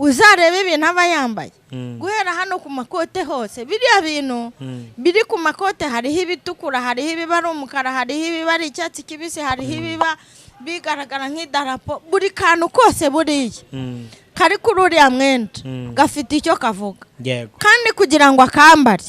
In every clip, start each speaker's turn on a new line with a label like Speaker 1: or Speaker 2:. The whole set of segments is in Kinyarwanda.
Speaker 1: Uzarebe ibintu aba yambaye guhera hano ku makote hose, biriya bintu biri ku makote, hariho ibitukura, hariho ibiba ari umukara, hariho ibiba ari icyatsi kibisi, hariho ibiba bigaragara nk'idarapo. Buri kantu kose buriya kari kuri uriya mwenda gafite icyo kavuga. Kandi kugira ngo akambare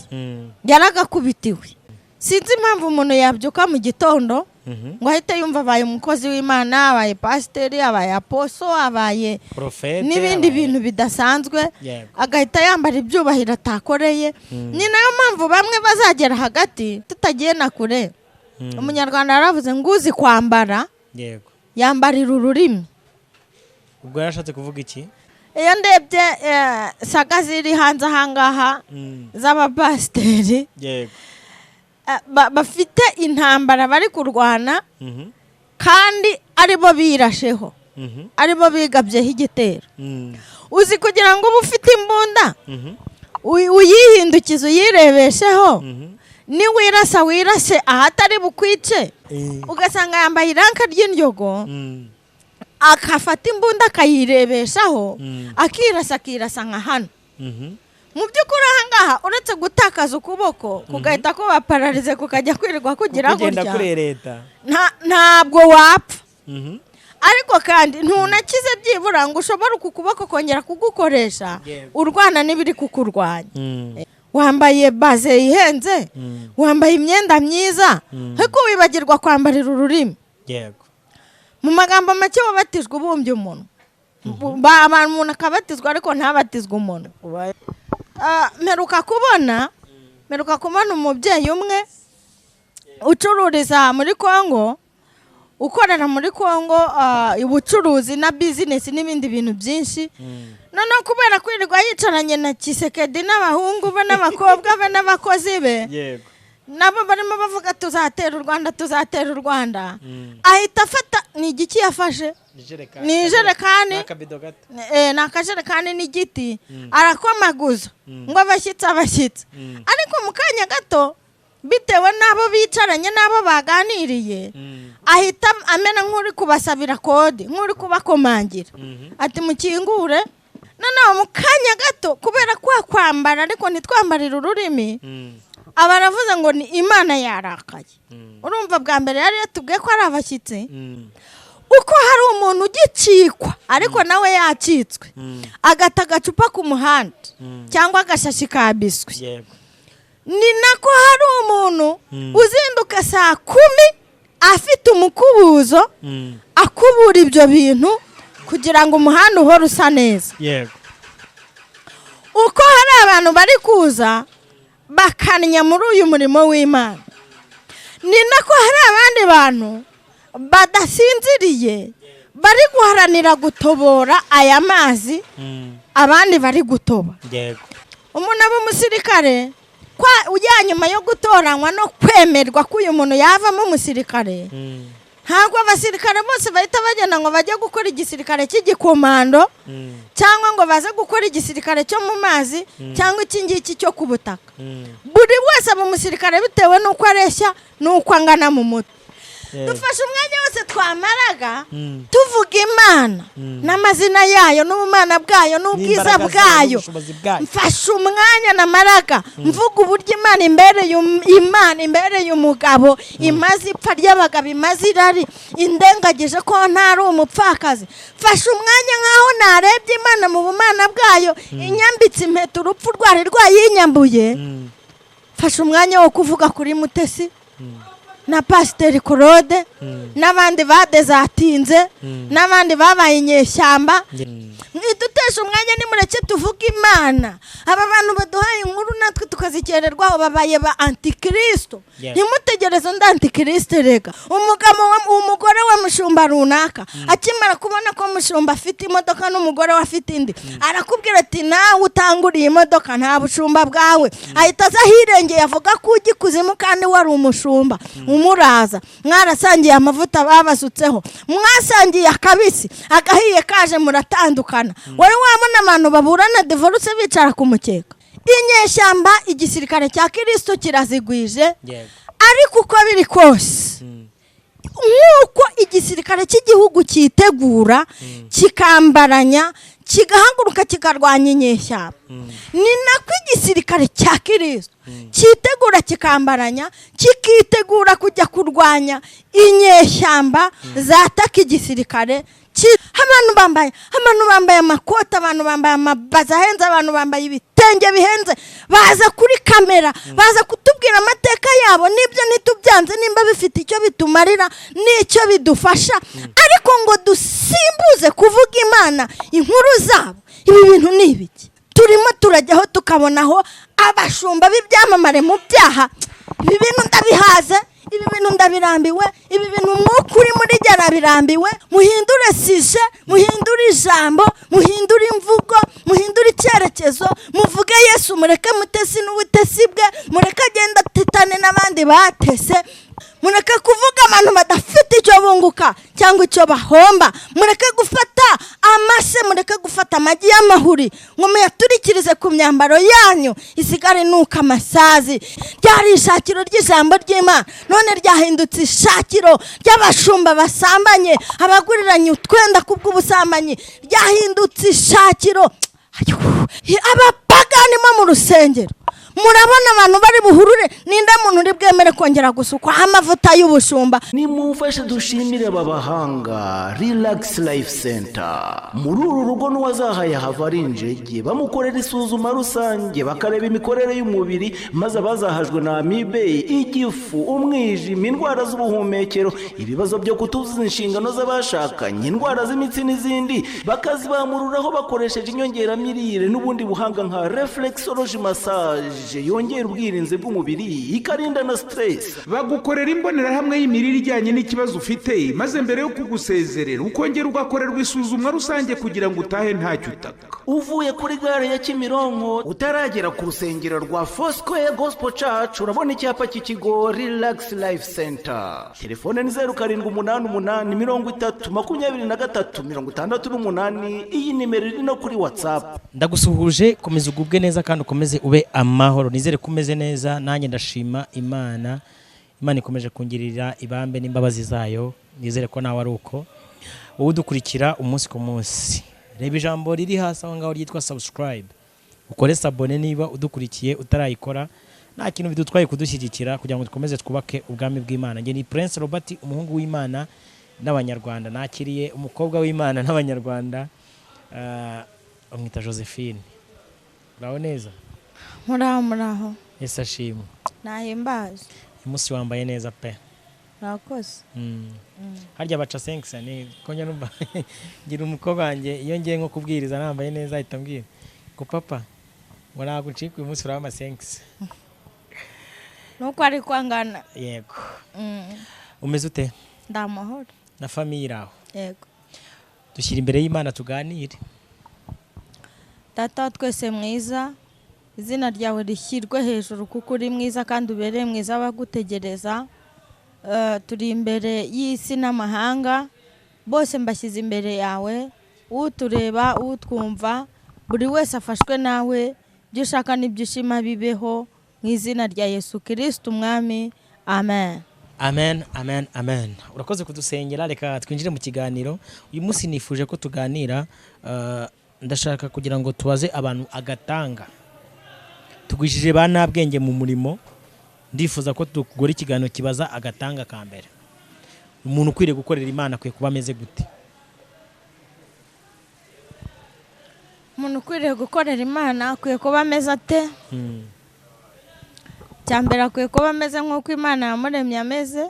Speaker 1: yaragakubitiwe. Sinzi impamvu umuntu yabyuka mu gitondo ngo ahite yumva abaye umukozi w'Imana, abaye pasiteri, abaye apostle, abaye
Speaker 2: Prophète,
Speaker 1: n'ibindi bintu bidasanzwe, agahita yambara ibyubahiro atakoreye. Ni nayo mpamvu bamwe bazagera hagati, tutagiye na kure. Umunyarwanda yaravuze ngo uzi kwambara yambarira ururimi.
Speaker 2: Ubwo yarashatse kuvuga iki?
Speaker 1: Iyo ndebye saga ziri hanze ahangaha z'abapasiteri bafite intambara bari kurwana kandi aribo birasheho, aribo bigabyeho igitero. Uzi kugira ngo ube ufite imbunda, uyihindukize, uyirebesheho, niwirasa wirase ahatari bukwice, ugasanga yambaye iranka ry'indyogo, akafata imbunda akayirebeshaho, akirasa, akirasa nka hano. Mu by'ukuri ahangaha uretse gutakaza ukuboko kugahita kuba paralysé, kukajya kwirirwa kugira
Speaker 2: kugenda
Speaker 1: gutya,
Speaker 2: kuri leta,
Speaker 1: ntabwo wapfa, ariko kandi ntunakize byibura ngo ushobore uku kuboko kongera kugukoresha urwana n'ibiri kukurwanya. Wambaye baze ihenze, wambaye imyenda myiza, ariko wibagirwa kwambarira ururimi. Mu magambo make, wabatijwe ubumbye umunwa. Umuntu akabatizwa ariko ntabatizwe umunwa. Mperuka kubona umubyeyi umwe ucururiza muri Kongo, ukorera muri Kongo ubucuruzi na business n'ibindi bintu byinshi. Noneho kubera kwirirwa yicaranye na Tshisekedi n'abahungu be n'abakobwa be n'abakozi be, nabo barimo bavuga "Tuzatera u Rwanda, tuzatera u Rwanda", ahita afata, ni igiki yafashe?
Speaker 2: Ijerekani.
Speaker 1: Ni ijerekani.
Speaker 2: N'akabido gato.
Speaker 1: Ni akajerekani n'igiti, arakomaguza ngo "Abashyitsi, abashyitsi!" Ariko mu kanya gato, bitewe n'abo bicaranye n'abo baganiriye, ahita amena nk'uri kubasabira kode, nk'uri kubakomangira, ati "Mukingure." Noneho mu kanya gato, kubera kwa kwambara ariko ntitwambarire ururimi, aba aravuze ngo ni Imana yarakaye. Urumva, bwa mbere yari yatubwiye ko ari abashyitsi. Uko hari umuntu ugicikwa ariko nawe yacitswe, agata agacupa ku muhanda cyangwa agashashi ka biswi, ni nako hari umuntu uzinduka saa 10 afite umukubuzo, akubura ibyo bintu kugira ngo umuhanda uhore usa neza. Uko hari abantu bari kuza bakannya muri uyu murimo w'Imana, ni nako hari abandi bantu badasinziriye bari guharanira gutobora aya mazi abandi bari gutoba. Umuntu aba umusirikare kwa ujya nyuma yo gutoranywa no kwemerwa ko uyu muntu yavamo umusirikare. Ntabwo abasirikare bose bahita bagenda ngo bajye gukora igisirikare cy'igikomando, cyangwa ngo baze gukora igisirikare cyo mu mazi, cyangwa iki ngiki cyo ku butaka. Buri wese aba umusirikare bitewe n'uko areshya n'uko angana mu mutwe. Dufashe umwanya wose twamaraga tuvuga Imana n'amazina yayo n'ubumana bwayo n'ubwiza
Speaker 2: n'imbaraga zayo,
Speaker 1: bwayo.
Speaker 2: N'ubushobozi bwayo.
Speaker 1: Mfashe umwanya namaraga mvuga uburyo Imana imbereye Imana imbereye umugabo, imaze ipfa ry'abagabo, imaze irari, indengagije ko ntari umupfakazi. Mfashe umwanya nk'aho narebye Imana mu bumana bwayo, inyambitse impeta urupfu rwari rwayinyambuye. Mfashe umwanya wo kuvuga kuri Mutesi na Pasiteri Claude n'abandi badezatinze n'abandi babaye inyeshyamba. Mwidutesha umwanya, nimureke tuvuge Imana. Aba bantu baduhaye inkuru natwe tukazikererwaho babaye ba antikirisito. Ntimutegereze undi antikirisito. Rega umugabo umugore wa mushumba runaka akimara kubona ko mushumba afite imodoka n'umugore we afite indi, arakubwira ati "Nawe utanguriye imodoka, nta bushumba bwawe." Ahita aza ahirengeye avuga ko ujya ikuzimu kandi wari umushumba umuraza, mwarasangiye amavuta babasutseho, mwasangiye akabisi, agahiye kaje muratandukana. Wari wabona abantu baburana divorce bicara ku mukeka? Inyeshyamba igisirikare cya Kirisito kirazigwije. Ariko uko biri kose, Nk'uko igisirikare cy'igihugu cyitegura, kikambaranya, kigahaguruka, kikarwanya inyeshyamba, ni nako igisirikare cya Kirisito cyitegura, kikambaranya, kikitegura kujya kurwanya inyeshyamba zataka igisirikare. Abantu bambaye amakoti, abantu bambaye amabaza ahenze, abantu bambaye ibitenge bihenze, baza kuri kamera, baza kutubwira amateka yabo. N'ibyo ntitubyanze nimba bifite icyo bitumarira n'icyo bidufasha, ariko ngo dusimbuze kuvuga Imana inkuru zabo, ibi bintu ni ibiki? Turimo turajyaho tukabonaho abashumba b'ibyamamare mu byaha. Ibi bintu ndabihaze, ibi bintu ndabirambiwe, ibi bintu umwuka uri muri jye arabirambiwe. Muhindure sujet, muhindure ijambo, muhindure imvugo, muhindure icyerekezo, muvuge Yesu. Mureke Mutesi n'ubutesi bwe, mureke agenda atetane n'abandi batese, mureke kuvuga abantu badafite icyo bunguka cyangwa icyo bahomba, mureke gufata amase, mureke gufata amagi y'amahuri ngo muyaturikirize ku myambaro yanyu isigare nuko amasazi. Ryari ishakiro ry'ijambo ry'Imana, none ryahindutse ishakiro ry'abashumba basambanye, abaguriranye utwenda kubw'ubusambanyi. Ryahindutse ishakiro abapagani mo mu rusengero. Murabona abantu bari buhurure? Ninde muntu uri bwemere kongera gusukwaho amavuta y'ubushumba?
Speaker 3: Nimumfashe dushimire aba bahanga, Relax Life Center. Muri uru rugo n'uwazahaye hava ari injege. Bamukorera isuzuma rusange, bakareba imikorere y'umubiri, maze abazahajwe na amibe, igifu, umwijima, indwara z'ubuhumekero, ibibazo byo kutuzuza inshingano z'abashakanye, indwara z'imitsi n'izindi, bakazibamururaho bakoresheje inyongeramirire n'ubundi buhanga nka reflexology massage yongera ubwirinzi bw'umubiri, ikarinda na stress.
Speaker 4: Bagukorera imbonerahamwe y'imirire ijyanye n'ikibazo ufite, maze mbere yo kugusezerera ukongera ugakorerwa isuzumwa rusange kugira ngo utahe ntacyo utaka.
Speaker 3: Uvuye kuri gare ya Kimironko utaragera ku rusengero rwa Foursquare Gospel Church, urabona icyapa cy'ikigo Relax Life Center. Telefone ni 0788 30 23 68. Iyi nimero iri no kuri WhatsApp.
Speaker 2: Ndagusuhuje, komeza ugubwe neza kandi ukomeze ube amahoro. Nizere ko umeze neza, nanjye ndashima Imana. Imana ikomeje kungirira ibambe n'imbabazi zayo. Nizere ko nawe ari uko, wowe udukurikira umunsi ku munsi. Reba ijambo riri hasi aho ngaho ryitwa subscribe, ukore s'abonner niba udukurikiye utarayikora. Nta kintu bidutwaye kudushyigikira kugira ngo dukomeze twubake ubwami bw'Imana. Njye ni Prince Robert, umuhungu w'Imana n'Abanyarwanda. Nakiriye umukobwa w'Imana n'Abanyarwanda, bamwita Josephine. Uraho neza?
Speaker 1: Muraho, muraho.
Speaker 2: Yesu ashimwe.
Speaker 1: Nahimbaza.
Speaker 2: Uyu munsi wambaye neza pe.
Speaker 1: Murakoze.
Speaker 2: Harya baca senkisa ni ko njya numva ngira umukobwa wanjye, iyo ngiye nko kubwiriza nambaye neza, ahita ambwira ngo: "Papa," ngo, "ntabwo uncika uyu munsi, uraba amasenkisa."
Speaker 1: Nuko ari kwangana.
Speaker 2: Yego. Umeze ute?
Speaker 1: Ndamahoro.
Speaker 2: Na famille iri aho?
Speaker 1: Yego.
Speaker 2: Dushyira imbere y'Imana tuganire.
Speaker 1: Data wa twese mwiza, izina ryawe rishyirwe hejuru kuko uri mwiza kandi ubereye mwiza abagutegereza. Turi imbere y'isi n'amahanga bose, mbashyize imbere yawe. Utureba, utwumva, buri wese afashwe nawe. Ibyo ushaka n'ibyo ushima bibeho mu izina rya Yesu Kirisiti Umwami, amen.
Speaker 2: Amen, amen, amen. Urakoze kudusengera. Reka twinjire mu kiganiro. Uyu munsi nifuje ko tuganira, ndashaka kugira ngo tubaze abantu agatanga tugwishije ba ntabwenge mu murimo. Ndifuza ko tugora ikiganiro kibaza agatanga ka mbere: umuntu ukwiriye gukorera Imana akwiye kuba ameze gute?
Speaker 1: Umuntu ukwiriye gukorera Imana akwiye kuba ameze ate? Cya mbere, akwiye kuba ameze nk'uko Imana yamuremye ameze.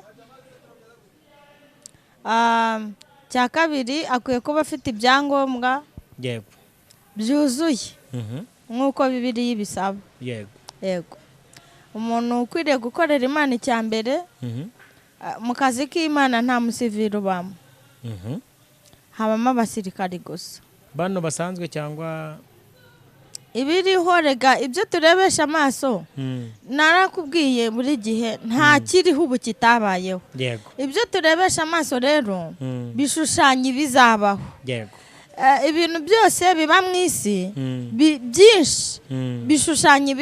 Speaker 1: Cya kabiri, akwiye kuba afite ibyangombwa byuzuye nk'uko Bibiliya ibisaba. Yego, umuntu ukwiriye gukorera Imana, icya mbere, mu kazi k'Imana nta musivili ubamo, habamo abasirikari gusa.
Speaker 2: Bano basanzwe cyangwa?
Speaker 1: Ibiriho rega, ibyo turebesha amaso, narakubwiye buri gihe, nta kiriho ubu kitabayeho. Ibyo turebesha amaso rero bishushanya ibizabaho. Ibintu byose biba mu isi, byinshi bishushanya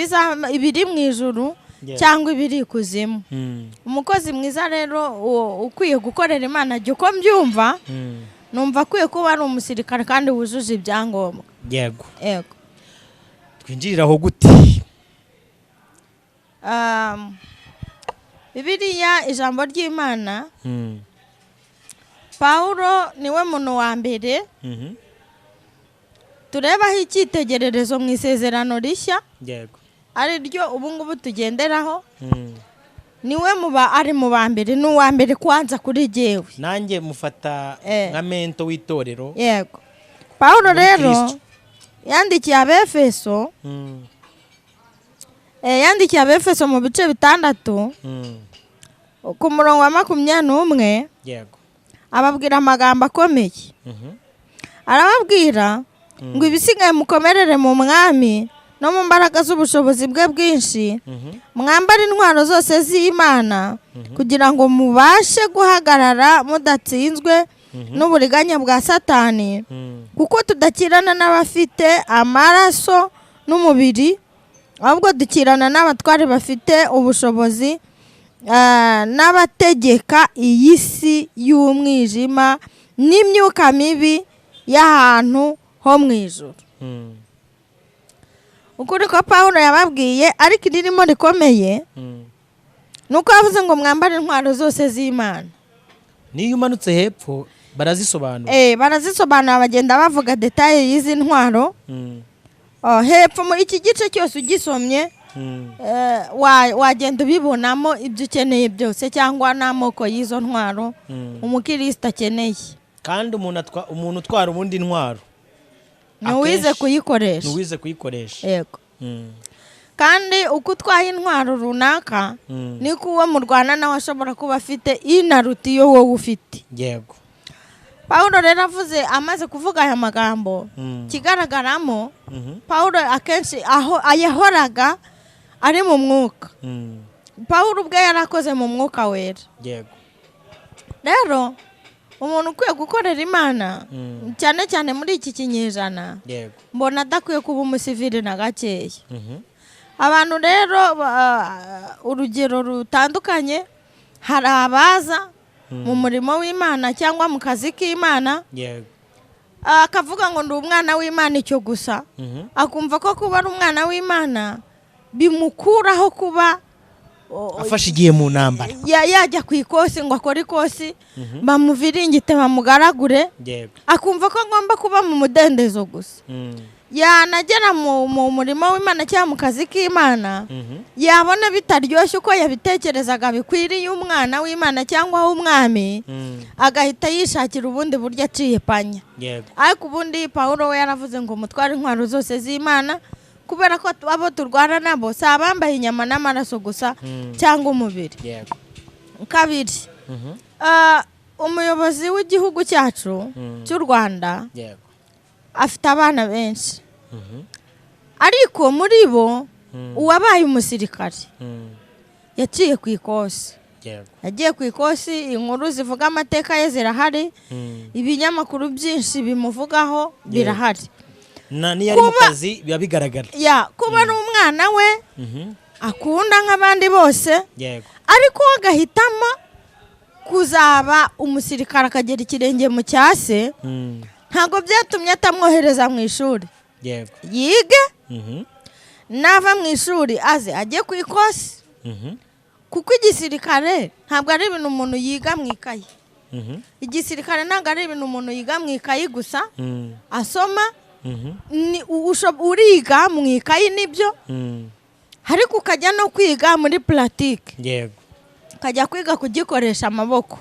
Speaker 1: ibiri mu ijuru. cyangwa ibiri ikuzimu.
Speaker 2: Mm.
Speaker 1: Umukozi mwiza rero ukwiye gukorera Imana, jya uko mbyumva, numva akwiye kuba ari umusirikare kandi wujuje ibyangombwa.
Speaker 2: Yego.
Speaker 1: Yego.
Speaker 2: Twinjirira aho gute?
Speaker 1: Bibiliya, ijambo ry'Imana, Pawulo niwe muntu wa mbere turebaho icyitegererezo mu Isezerano Rishya, ari ryo ubu ngubu tugenderaho. Niwe muba ari mu ba mbere, ni uwa mbere kwanza kuri jyewe.
Speaker 2: Nanjye mufata nka mentor w'itorero.
Speaker 1: Yego, Pawulo
Speaker 2: Muri
Speaker 1: rero
Speaker 2: Kristo.
Speaker 1: yandikiye Abefeso, yandikiye Abefeso mu bice 6, ku murongo wa 21, ababwira amagambo akomeye. Arababwira ngo: "Ibisigaye mukomerere mu Mwami no mu mbaraga z'ubushobozi bwe bwinshi, mwambare intwaro zose z'Imana kugira ngo mubashe guhagarara mudatsinzwe n'uburiganya bwa Satani, kuko tudakirana n'abafite amaraso n'umubiri, ahubwo dukirana n'abatware bafite ubushobozi, n'abategeka iyi si y'umwijima, n'imyuka mibi y'ahantu ho mu ijuru." Ukuri ko Pawulo yababwiye, ariko iririmo rikomeye, ni uko yavuze ngo mwambare intwaro zose z'Imana.
Speaker 2: Niyo umanutse hepfo barazisobanura.
Speaker 1: Barazisobanura, bagenda bavuga détails y'izi ntwaro. Oh, hepfo muri iki gice cyose ugisomye, wagenda ubibonamo ibyo ukeneye byose cyangwa n'amoko y'izo ntwaro umukristo akeneye.
Speaker 2: Kandi umuntu utwara ubundi intwaro
Speaker 1: ni uwize
Speaker 2: akenshi
Speaker 1: kuyikoresha.
Speaker 2: Ni uwize kuyikoresha.
Speaker 1: Yego. Kandi uko utwaye intwaro runaka, niko uwo murwana nawe ashobora kuba afite inaruta iyo wowe ufite. Pawulo rero avuze, amaze kuvuga aya magambo, ikigaragaramo, Pawulo akenshi aho yahoraga ari mu mwuka. Pawulo ubwe yarakoze mu Mwuka Wera. Rero umuntu ukwiye gukorera Imana, cyane cyane muri iki kinyejana, mbona adakwiye kuba umusivili na gakeya. Abantu rero urugero rutandukanye, hari abaza mu murimo w'Imana cyangwa mu kazi k'Imana, akavuga ngo ndi umwana w'Imana, icyo gusa. Akumva ko kuba ari umwana w'Imana bimukuraho kuba
Speaker 2: afashe igihe mu ntambara,
Speaker 1: yajya ku ikosi ngo akore ikosi, bamuviringite, bamugaragure. Akumva ko agomba kuba mu mudendezo gusa. Yanagera mu murimo w'Imana cyangwa mu kazi k'Imana, yabona bitaryoshye uko yabitekerezaga bikwiriye umwana w'Imana cyangwa w'umwami, agahita yishakira ubundi buryo aciye panya. Ariko ubundi Pawulo we yaravuze ngo mutware intwaro zose z'Imana, kubera ko abo turwana nabo si abambaye inyama n'amaraso gusa cyangwa umubiri. Kabiri, umuyobozi w'igihugu cyacu cy'u Rwanda afite abana benshi, ariko muri bo uwabaye umusirikare yaciye ku ikosi. Yagiye ku ikosi, inkuru zivuga amateka ye zirahari, ibinyamakuru byinshi bimuvugaho birahari.
Speaker 2: Na niyo ari mu kazi biba bigaragara.
Speaker 1: Ya, kuba ari umwana we akunda nk'abandi bose, ariko we agahitamo kuzaba umusirikare, akagera ikirenge mu cyase, ntabwo byatumye atamwohereza mu ishuri yige. Nava mu ishuri aze ajye ku ikosi, kuko igisirikare ntabwo ari ibintu umuntu yiga mu ikayi. Igisirikare ntabwo ari ibintu umuntu yiga mu ikayi gusa asoma. Ni uriga mu ikayi nibyo, ariko ukajya no kwiga muri pratique, ukajya kwiga kugikoresha amaboko.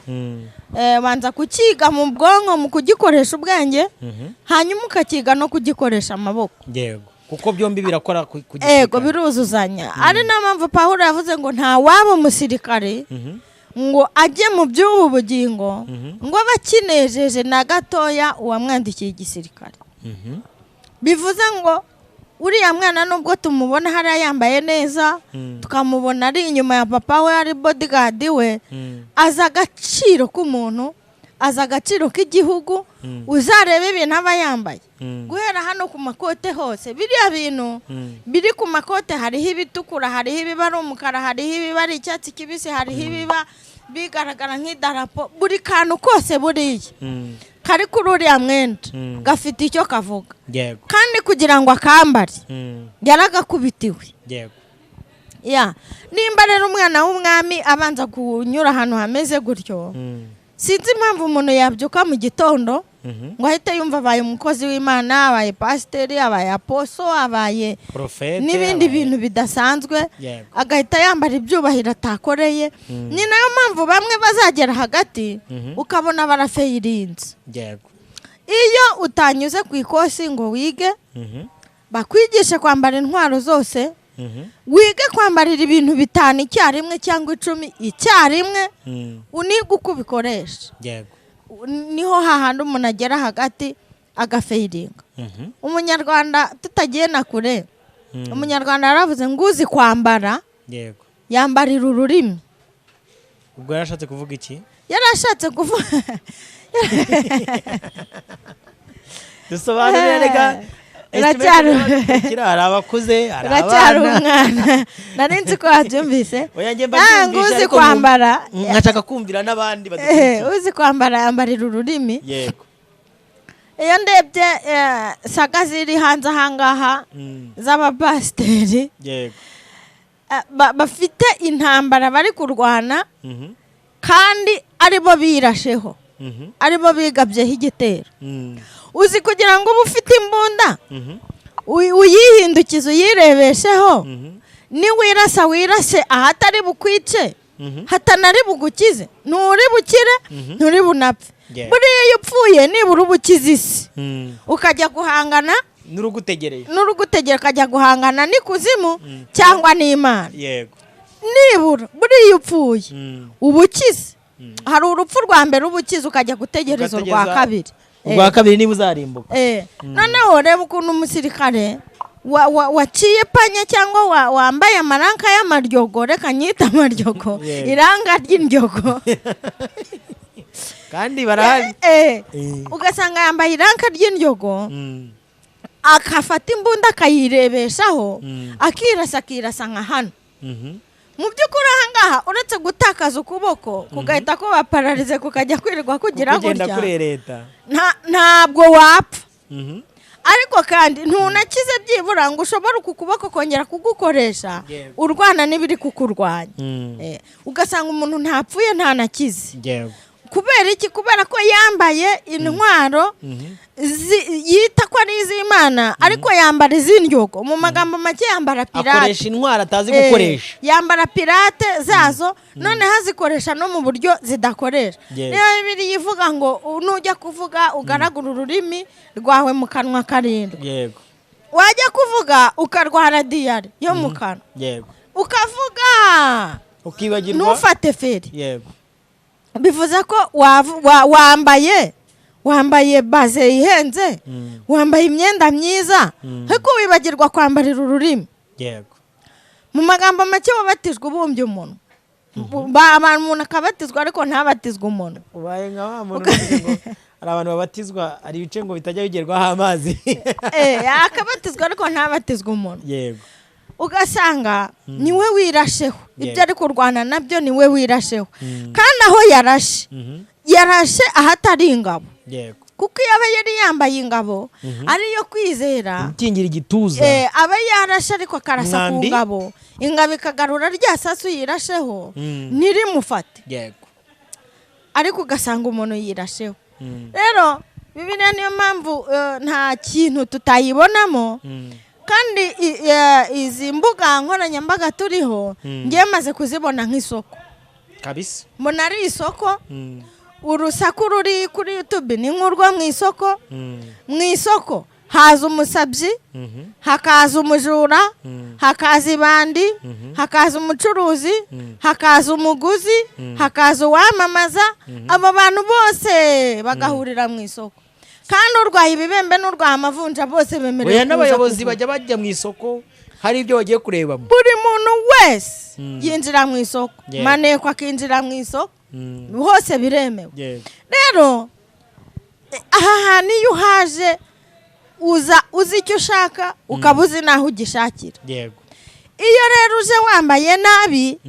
Speaker 1: Banza kukiga mu bwonko, mu kugikoresha ubwenge, hanyuma ukakiga no kugikoresha amaboko.
Speaker 2: Yego, kuko byombi birakora ku
Speaker 1: Ego.
Speaker 2: gisirikare.
Speaker 1: Biruzuzanya. Ari nayo mpamvu Pawulo yavuze ngo nta waba umusirikare ngo ajye mu by'ubu bugingo ngo abe akinejeje na gatoya uwamwandikiye igisirikare. Bivuze ngo uriya mwana, nubwo tumubona hariya yambaye neza, tukamubona ari inyuma ya papa we, ari bodyguard we, azi agaciro k'umuntu. Azi agaciro k'igihugu. Uzarebe ibintu aba yambaye, guhera hano ku makote hose, biriya bintu biri ku makote, hariho ibitukura, hariho ibiba ari umukara, hariho ibiba ari icyatsi kibisi, hariho ibiba bigaragara nk'idarapo. Buri kantu kose buriya kari kuri uriya mwenda gafite icyo kavuga. Kandi kugira ngo akambare, yaragakubitiwe. Ya, nimba rero umwana w'umwami abanza kunyura ahantu hameze gutyo, sinzi impamvu umuntu yabyuka mu gitondo ngo ahite yumva abaye umukozi w'Imana, abaye pasiteri, abaye apostle, abaye
Speaker 2: Porofete,
Speaker 1: n'ibindi bintu bidasanzwe, agahita yambara ibyubahiro atakoreye. Ni nayo mpamvu bamwe bazagera hagati ukabona barafeyirinze. Iyo utanyuze ku ikosi ngo wige, bakwigishe kwambara intwaro zose, wige kwambarira ibintu bitanu icyarimwe cyangwa 10 icyarimwe, unige uko ubikoresha, niho hahandi umuntu agera hagati agafayiringa. Umunyarwanda, tutagiye na kure, Umunyarwanda yaravuze ngo uzi kwambara yambarira ururimi.
Speaker 2: Ubwo yarashatse kuvuga iki?
Speaker 1: Yari ashatse kuvuga
Speaker 2: Dusobanurire reka. Hari abakuze, hari
Speaker 1: Uracyari
Speaker 2: abana.
Speaker 1: umwana, nari nzi ko wabyumvise.
Speaker 2: Oya, njye mba
Speaker 1: Ah, ngo
Speaker 2: mbyumvishe,
Speaker 1: uzi
Speaker 2: ariko
Speaker 1: kwambara
Speaker 2: nkashaka kumvira n'abandi badukurikiye.
Speaker 1: Uzi kwambara yambarira ururimi. Iyo ndebye saga ziri hanze ahangaha z'abapasiteri bafite intambara bari kurwana, kandi aribo birasheho, aribo bigabyeho igitero. Uzi kugira ngo ube ufite imbunda, uyihindukize, uyirebesheho, niwirasa wirase ahatari bukwice, hatanari bugukize, nturi bukire, nturi bunapfe. Buriya iyo upfuye nibura uba ukize isi, ukajya guhangana
Speaker 2: N'urugutegereye.
Speaker 1: n'urugutegera, ukajya guhangana n'ikuzimu cyangwa n'Imana. Nibura buriya iyo upfuye uba ukize. Hari urupfu rwa mbere uba ukize, ukajya gutegereza urwa
Speaker 2: Ugategereza
Speaker 1: kabiri.
Speaker 2: Urwa kabiri niba uzarimbuka.
Speaker 1: Noneho reba ukuntu umusirikare waciye panya cyangwa wambaye amaranka y'amaryogo, reka nyite amaryogo, iranga ry'indyogo.
Speaker 2: Kandi barahari.
Speaker 1: Ugasanga yambaye iranka ry'indyogo, akafata imbunda akayirebeshaho, akirasa, akirasa nka hano. Mu by'ukuri ahangaha uretse gutakaza ukuboko kugahita kuba paralysé, kukajya kwirirwa kugira
Speaker 2: Kugenda
Speaker 1: gutya,
Speaker 2: kurereta.
Speaker 1: ntabwo wapfa, ariko kandi ntunakize byibura ngo ushobore uku kuboko kongera kugukoresha urwana n'ibiri kukurwanya. Ugasanga umuntu ntapfuye, ntanakize. Kubera iki? Kubera ko yambaye intwaro yita ko ari iz'Imana, ariko yambara iz'indyogo. Mu magambo make, yambara pirate.
Speaker 2: Akoresha intwaro atazi gukoresha.
Speaker 1: Yambara pirate zazo, noneho azikoresha no mu buryo zidakoresha. Niyo Bibiliya ivuga ngo nujya kuvuga ugaragura ururimi rwawe mu kanwa karindwi. Wajya kuvuga ukarwara diyare yo mu kanwa, ukavuga
Speaker 2: Ukibagirwa.
Speaker 1: ntufate feri. Bivuze ko wambaye baze ihenze, wambaye imyenda myiza, ariko wibagirwa kwambarira ururimi. Mu magambo make, wabatijwe ubumbye umunwa. Abantu, umuntu akabatizwa ariko ntabatizwe umunwa.
Speaker 2: Ubaye nka wa muntu uvuze ngo hari abantu babatizwa, hari ibice ngo bitajya bigerwaho amazi.
Speaker 1: Akabatizwa ariko ntabatizwe umunwa. Ugasanga niwe wirasheho ibyo ari kurwana nabyo, niwe wirasheho. Kandi aho yarashe, yarashe ahatari ingabo, kuko iyo aba yari yambaye ingabo ariyo kwizera,
Speaker 2: Ukingira igituza.
Speaker 1: Aba yarashe ariko akarasa ku
Speaker 2: Umwambi.
Speaker 1: ngabo, ingabo ikagarura rya sasu yirasheho ntirimufate. Ariko ugasanga umuntu yirasheho. Rero Bibiliya niyo mpamvu nta kintu tutayibonamo. Kandi izi mbuga nkoranyambaga turiho, ngewe maze kuzibona nk'isoko. Mbona ari isoko. Urusaku ruri kuri YouTube ni nk'urwo mu isoko. Mu isoko haza umusabyi, hakaza umujura, hakaza ibandi, hakaza umucuruzi, hakaza umuguzi, hakaza uwamamaza. Abo bantu bose bagahurira mu isoko. Kandi urwaye ibibembe n'urwaye amavunja bose bemerewe
Speaker 2: Oya,
Speaker 1: kuza
Speaker 2: n'abayobozi
Speaker 1: kuvura.
Speaker 2: bajya bajya mu isoko, hari ibyo bagiye kurebamo.
Speaker 1: Buri muntu wese yinjira mu isoko. Maneko akinjira mu isoko. Hose biremewe.
Speaker 2: Yego.
Speaker 1: Rero aha hantu iyo uhaje, uza uzi icyo ushaka, ukaba uzi n'aho ugishakira. Iyo rero uje wambaye nabi,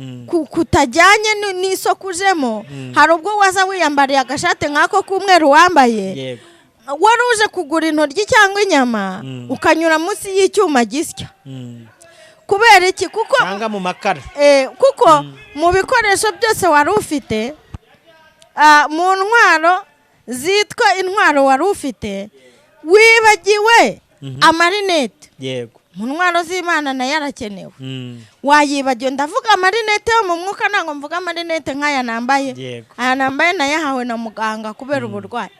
Speaker 1: kutajyanye n'isoko ujemo, hari ubwo waza wiyambariye agashati nk'ako k'umweru wambaye, wari uje kugura intoryi cyangwa inyama, ukanyura munsi y'icyuma gisya. Kubera iki? Kuko
Speaker 2: Cyangwa mu makara.
Speaker 1: Kuko mu bikoresho byose wari ufite, mu ntwaro zitwa intwaro wari ufite, wibagiwe amarinete. Mu ntwaro z'Imana nayo arakenewe. Wayibagiwe. Ndavuga amarinete yo mu mwuka, ntabwo mvuga amarinete nk'aya nambaye. Aya nambaye nayahawe na muganga kubera uburwayi.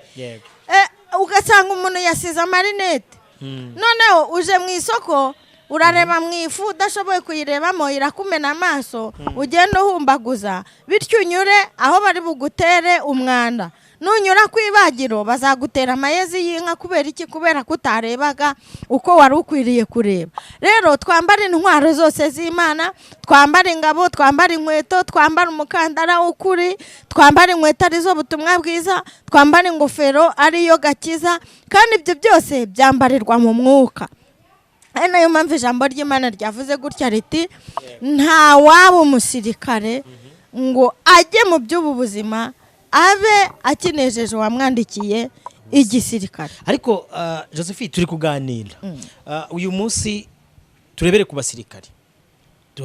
Speaker 1: Ugasanga umuntu yasize amarinete. Noneho uje mu isoko, urareba mu ifu udashoboye kuyirebamo, irakumena amaso, ugenda uhumbaguza, bityo unyure aho bari bugutere umwanda. Nunyura ku ibagiro bazagutera amayezi y'inka. Kubera iki? Kubera ko utarebaga uko wari ukwiriye kureba. Rero twambare intwaro zose z'Imana, twambare ingabo, twambare inkweto, twambare umukandara w'ukuri, twambare inkweto arizo butumwa bwiza, twambare ingofero ariyo gakiza. Kandi ibyo byose byambarirwa mu mwuka. Ari nayo mpamvu ijambo ry'Imana ryavuze gutya riti: "Nta waba umusirikare ngo ajye mu by'ubu buzima abe akinejeje uwamwandikiye igisirikare."
Speaker 2: Ariko Josephine, turi kuganira. Uyu munsi turebere ku basirikare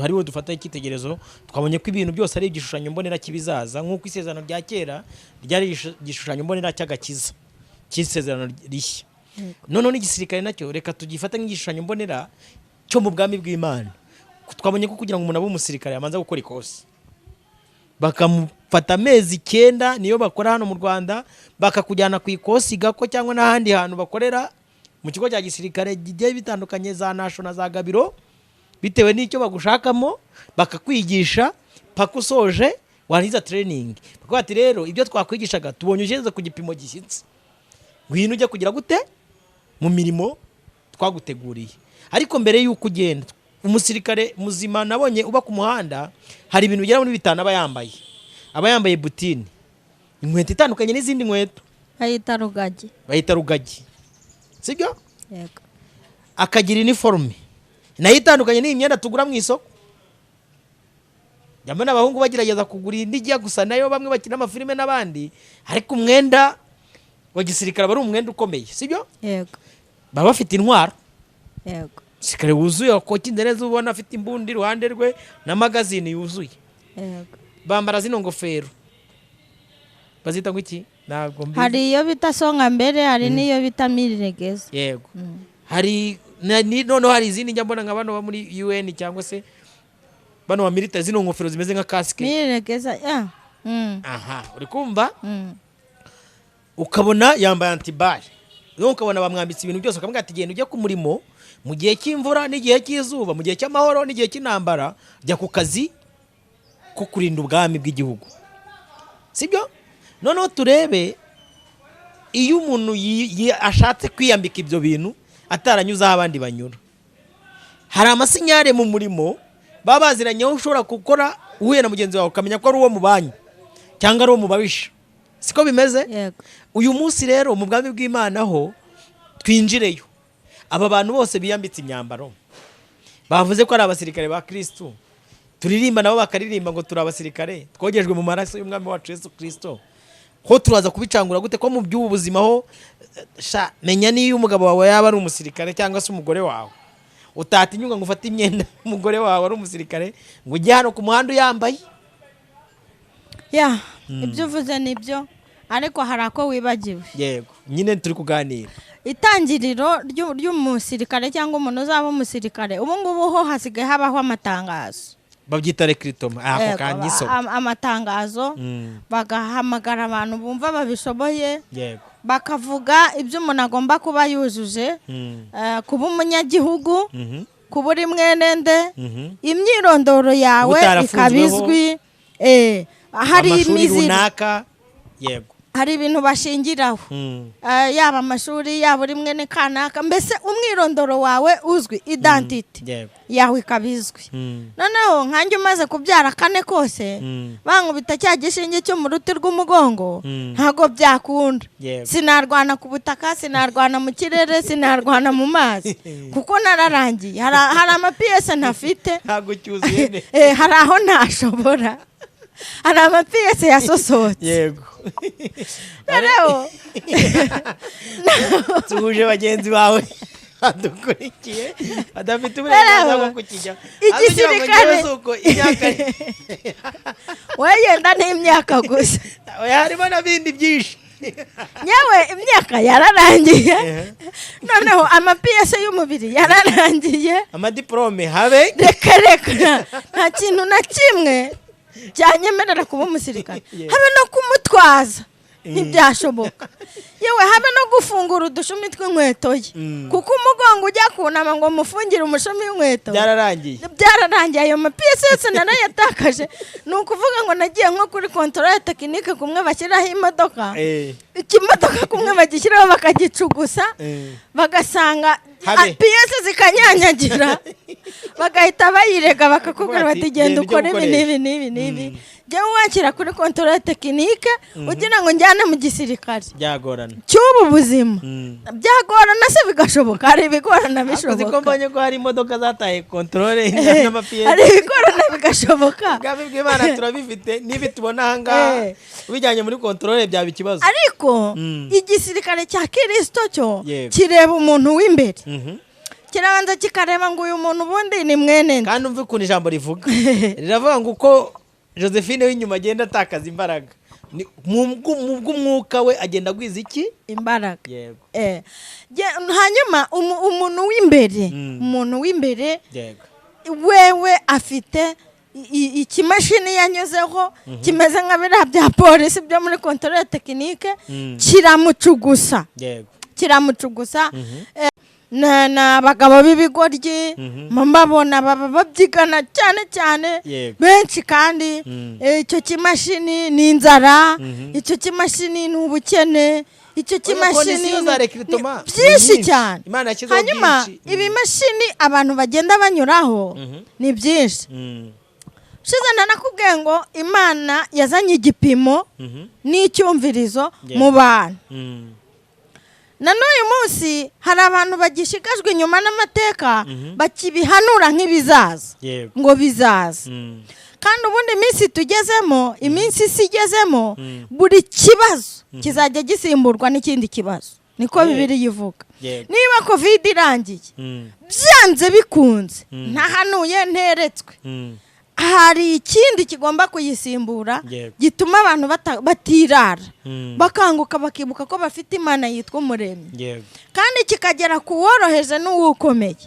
Speaker 2: hariho dufata icyitegererezo. Twabonye ko ibintu byose ari igishushanyo mbonera cy'ibizaza, nk'uko isezerano rya kera ryari igishushanyo mbonera cy'agakiza cy'isezerano rishya. Noneho n'igisirikare nacyo reka tugifate nk'igishushanyo mbonera cyo mu bwami bw'Imana. Twabonye ko kugira ngo umuntu abe umusirikare abanza gukora ikosi, bakamufata amezi 9, niyo bakora hano mu Rwanda, bakakujyana ku ikosi Gako cyangwa n'ahandi hantu bakorera mu kigo cya gisirikare bigiye bitandukanye, za Nasho na za Gabiro, bitewe n'icyo bagushakamo, bakakwigisha paka usoje. Warangiza training, bakavuga ati: "Rero ibyo twakwigishaga tubonye ugeze ku gipimo gishyitse, ngwino ujya kugira gute mu mirimo twaguteguriye." Ariko mbere y'uko ugenda, umusirikare muzima nabonye uba ku muhanda, hari ibintu bigera muri bitanu aba yambaye. Aba yambaye butini, inkweto itandukanye n'izindi nkweto.
Speaker 1: Bayita rugagi.
Speaker 2: Bayita rugagi, sibyo?
Speaker 1: Yego.
Speaker 2: Akagira iniforume nayo itandukanye n'iyi myenda tugura mu isoko. Njya mbona abahungu bagerageza kugura indi ijya gusa nayo, bamwe bakina amafilime n'abandi, ariko umwenda wa gisirikare aba ari umwenda ukomeye, sibyo?
Speaker 1: Yego.
Speaker 2: Baba bafite intwaro.
Speaker 1: Yego.
Speaker 2: Umusirikare wuzuye wakokinze neza, ubona afite imbunda iruhande rwe na magazine yuzuye. Bambara zino ngofero, bazita ngo iki? Ntabwo mbizi.
Speaker 1: Hari iyo bita songa mbere, hari n'iyo bita miriregeza.
Speaker 2: Yego, hari noneho hari izindi njya mbona nka bano bo muri UN cyangwa se bano ba militaire, zino ngofero zimeze nka kasike.
Speaker 1: Miriregeza ya.
Speaker 2: Aha uri kumva? Ukabona yambaye anti-balles, noneho ukabona bamwambitse ibintu byose, ukamubwira ati: "Genda ujye ku murimo mu gihe cy'imvura n'igihe cy'izuba, mu gihe cy'amahoro n'igihe cy'intambara, jya ku kazi ko kurinda ubwami bw'igihugu." Sibyo? Noneho turebe iyo umuntu ashatse kwiyambika ibyo bintu ataranyuze aho abandi banyura, hari amasinyare mu murimo baba baziranyeho ushobora gukora uhuye na mugenzi wawe ukamenya ko ari uwo mu banki cyangwa ari uwo mu babisha. Siko bimeze?
Speaker 1: Yego.
Speaker 2: Uyu munsi rero mu bwami bw'Imana ho twinjireyo, aba bantu bose biyambitse imyambaro bavuze ko ari abasirikare ba Kirisitu, turirimba nabo bakaririmba ngo turi abasirikare twogejwe mu maraso y'Umwami wacu Yesu Kirisito, ho turaza kubicangura gute ko mu by'ubu buzima ho sha menya niyo umugabo wawe yaba ari umusirikare cyangwa se umugore wawe, utatinyuka ngo ufate imyenda y'umugore wawe ari umusirikare ngo ujye hano ku muhanda uyambaye?
Speaker 1: Ya, ibyo uvuze ni byo, ariko hari ako wibagiwe.
Speaker 2: Yego nyine, turi kuganira.
Speaker 1: Itangiriro ry'umusirikare cyangwa umuntu uzaba umusirikare, ubu ngubu ho hasigaye habaho amatangazo.
Speaker 2: Babyita recrutement ako.
Speaker 1: Yego,
Speaker 2: Kanyiso.
Speaker 1: Amatangazo, bagahamagara abantu bumva babishoboye, bakavuga ibyo umuntu agomba kuba yujuje, kuba umunyagihugu, kuba uri mwenende, imyirondoro yawe
Speaker 2: Utarafunzweho.
Speaker 1: ikaba izwi, hari
Speaker 2: amashuri
Speaker 1: imiziro
Speaker 2: runaka, yego.
Speaker 1: Hari ibintu bashingiraho, yaba amashuri, yaba uri mwene kanaka, mbese umwirondoro wawe uzwi, identité yawe ikaba izwi. Noneho nkanjye umaze kubyara kane kose, bankubita cya gishinge cyo mu ruti rw'umugongo, ntabwo byakunda. Sinarwana ku butaka, sinarwana mu kirere, sinarwana mu mazi, kuko nararangiye. Hari amapièces ntafite.
Speaker 2: Ntabwo cyuzuye neza.
Speaker 1: Hari aho ntashobora, hari amapièces yasohotse. Noneho
Speaker 2: Tuhuje bagenzi bawe badukurikiye badafite uburenganzira bwo kukijya.
Speaker 1: Igisirikare.
Speaker 2: Uko imyaka
Speaker 1: Weyenda n'imyaka gusa.
Speaker 2: Oya, harimo n'ibindi byinshi.
Speaker 1: Yewe, imyaka yararangiye, noneho amapièces y'umubiri yararangiye.
Speaker 2: Amadiporome habe.
Speaker 1: Reka reka, nta kintu na kimwe cyanyemerera kuba umusirikare. Habe no kumutwaza ntibyashoboka, yewe habe no gufungura udushumi tw'inkweto ye, kuko umugongo ujya kunama ngo mufungire umushumi w'inkweto.
Speaker 2: Byararangiye.
Speaker 1: Byararangiye, ayo mapièces yose narayatakaje. Ni ukuvuga ngo nagiye nko kuri contrôle technique, kumwe bashyiraho imodoka, ikimodoka kumwe bagishyiraho bakagicugusa, bagasanga
Speaker 2: Habe.
Speaker 1: Pièces zikanyanyagira, bagahita bayirega, bakakubwira
Speaker 2: Bati,
Speaker 1: bati: "Genda
Speaker 2: "Genda ujye
Speaker 1: ukore ibi
Speaker 2: gukoresha."
Speaker 1: n'ibi n'ibi n'ibi." Jyewe wakira kuri contrôle technique ugira ngo njyane mu gisirikare
Speaker 2: Byagorana.
Speaker 1: cy'ubu buzima, byagorana se bigashoboka? Hari ibigorana
Speaker 2: Ariko ko
Speaker 1: bishoboka.
Speaker 2: mbonye ko hari imodoka zataye contrôle n'amapièces.
Speaker 1: Hari ibigorana bigashoboka.
Speaker 2: Ubwami bw'Imana turabifite, n'ibi tubona aha ngaha, ubijyanye muri contrôle byaba ikibazo.
Speaker 1: Ariko igisirikare cya Kirisito cyo kireba umuntu w'imbere, kirabanza kikareba ngo uyu muntu ubundi ni mwene nde.
Speaker 2: Kandi umve ukuntu ijambo rivuga, riravuga ngo uko Josephine w'inyuma agenda atakaza imbaraga, mu bw'umwuka we agenda agwiza iki?
Speaker 1: Imbaraga.
Speaker 2: Yego.
Speaker 1: Hanyuma umuntu w'imbere, umuntu w'imbere wewe afite ikimashini yanyuzeho kimeze nka biriya bya polisi byo muri contrôle technique, kiramucugusa. Kiramucugusa. Ni abagabo b'ibigoryi, mbabona baba babyigana cyane cyane, benshi kandi. Icyo kimashini ni inzara, icyo kimashini ni ubukene, icyo kimashini
Speaker 2: Conditions za recrutement
Speaker 1: ni byinshi
Speaker 2: ni nyinshi.
Speaker 1: cyane.
Speaker 2: Imana yashyizeho
Speaker 1: Hanyuma
Speaker 2: byinshi.
Speaker 1: ibimashini abantu bagenda banyuraho ni byinshi. Ushize nanakubwiye ngo Imana yazanye igipimo n'icyumvirizo mu bantu. Na n'uyu munsi hari abantu bagishigajwe inyuma n'amateka, bakibihanura nk'ibizaza, ngo bizaza. Kandi ubundi iminsi tugezemo, iminsi isi igezemo, buri kibazo kizajya gisimburwa n'ikindi kibazo, niko Bibiliya ivuga. Niba COVID irangiye, byanze bikunze, ntahanuye nteretswe, hari ikindi kigomba kuyisimbura gituma abantu batirara, bakanguka, bakibuka ko bafite Imana yitwa Umuremyi, kandi kikagera ku woroheje n'uwukomeye.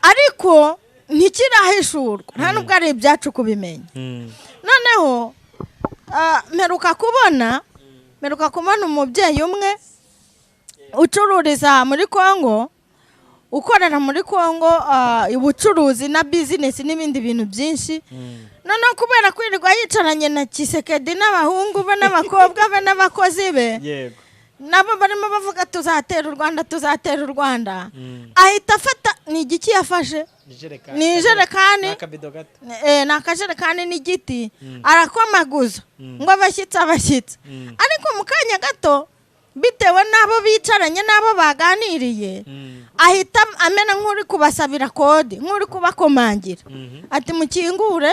Speaker 1: Ariko ntikirahishurwa, nta nubwo ari ibyacu kubimenya. Noneho mperuka kubona umubyeyi umwe ucururiza muri Kongo, ukorera muri Kongo, ubucuruzi na business n'ibindi bintu byinshi. Noneho kubera kwirirwa yicaranye na Tshisekedi n'abahungu be n'abakobwa be n'abakozi be, nabo barimo bavuga: "Tuzatera u Rwanda, tuzatera u Rwanda," ahita afata, ni igiki yafashe?
Speaker 2: Ijerekani.
Speaker 1: Ni ijerekani.
Speaker 2: N'akabido gato.
Speaker 1: Ni akajerekani n'igiti, arakomaguza ngo: "Abashyitsi, abashyitsi." Ariko mu kanya gato, bitewe n'abo bicaranye n'abo baganiriye, ahita amena nk'uri kubasabira kode, nk'uri kubakomangira, ati: "Mukingure,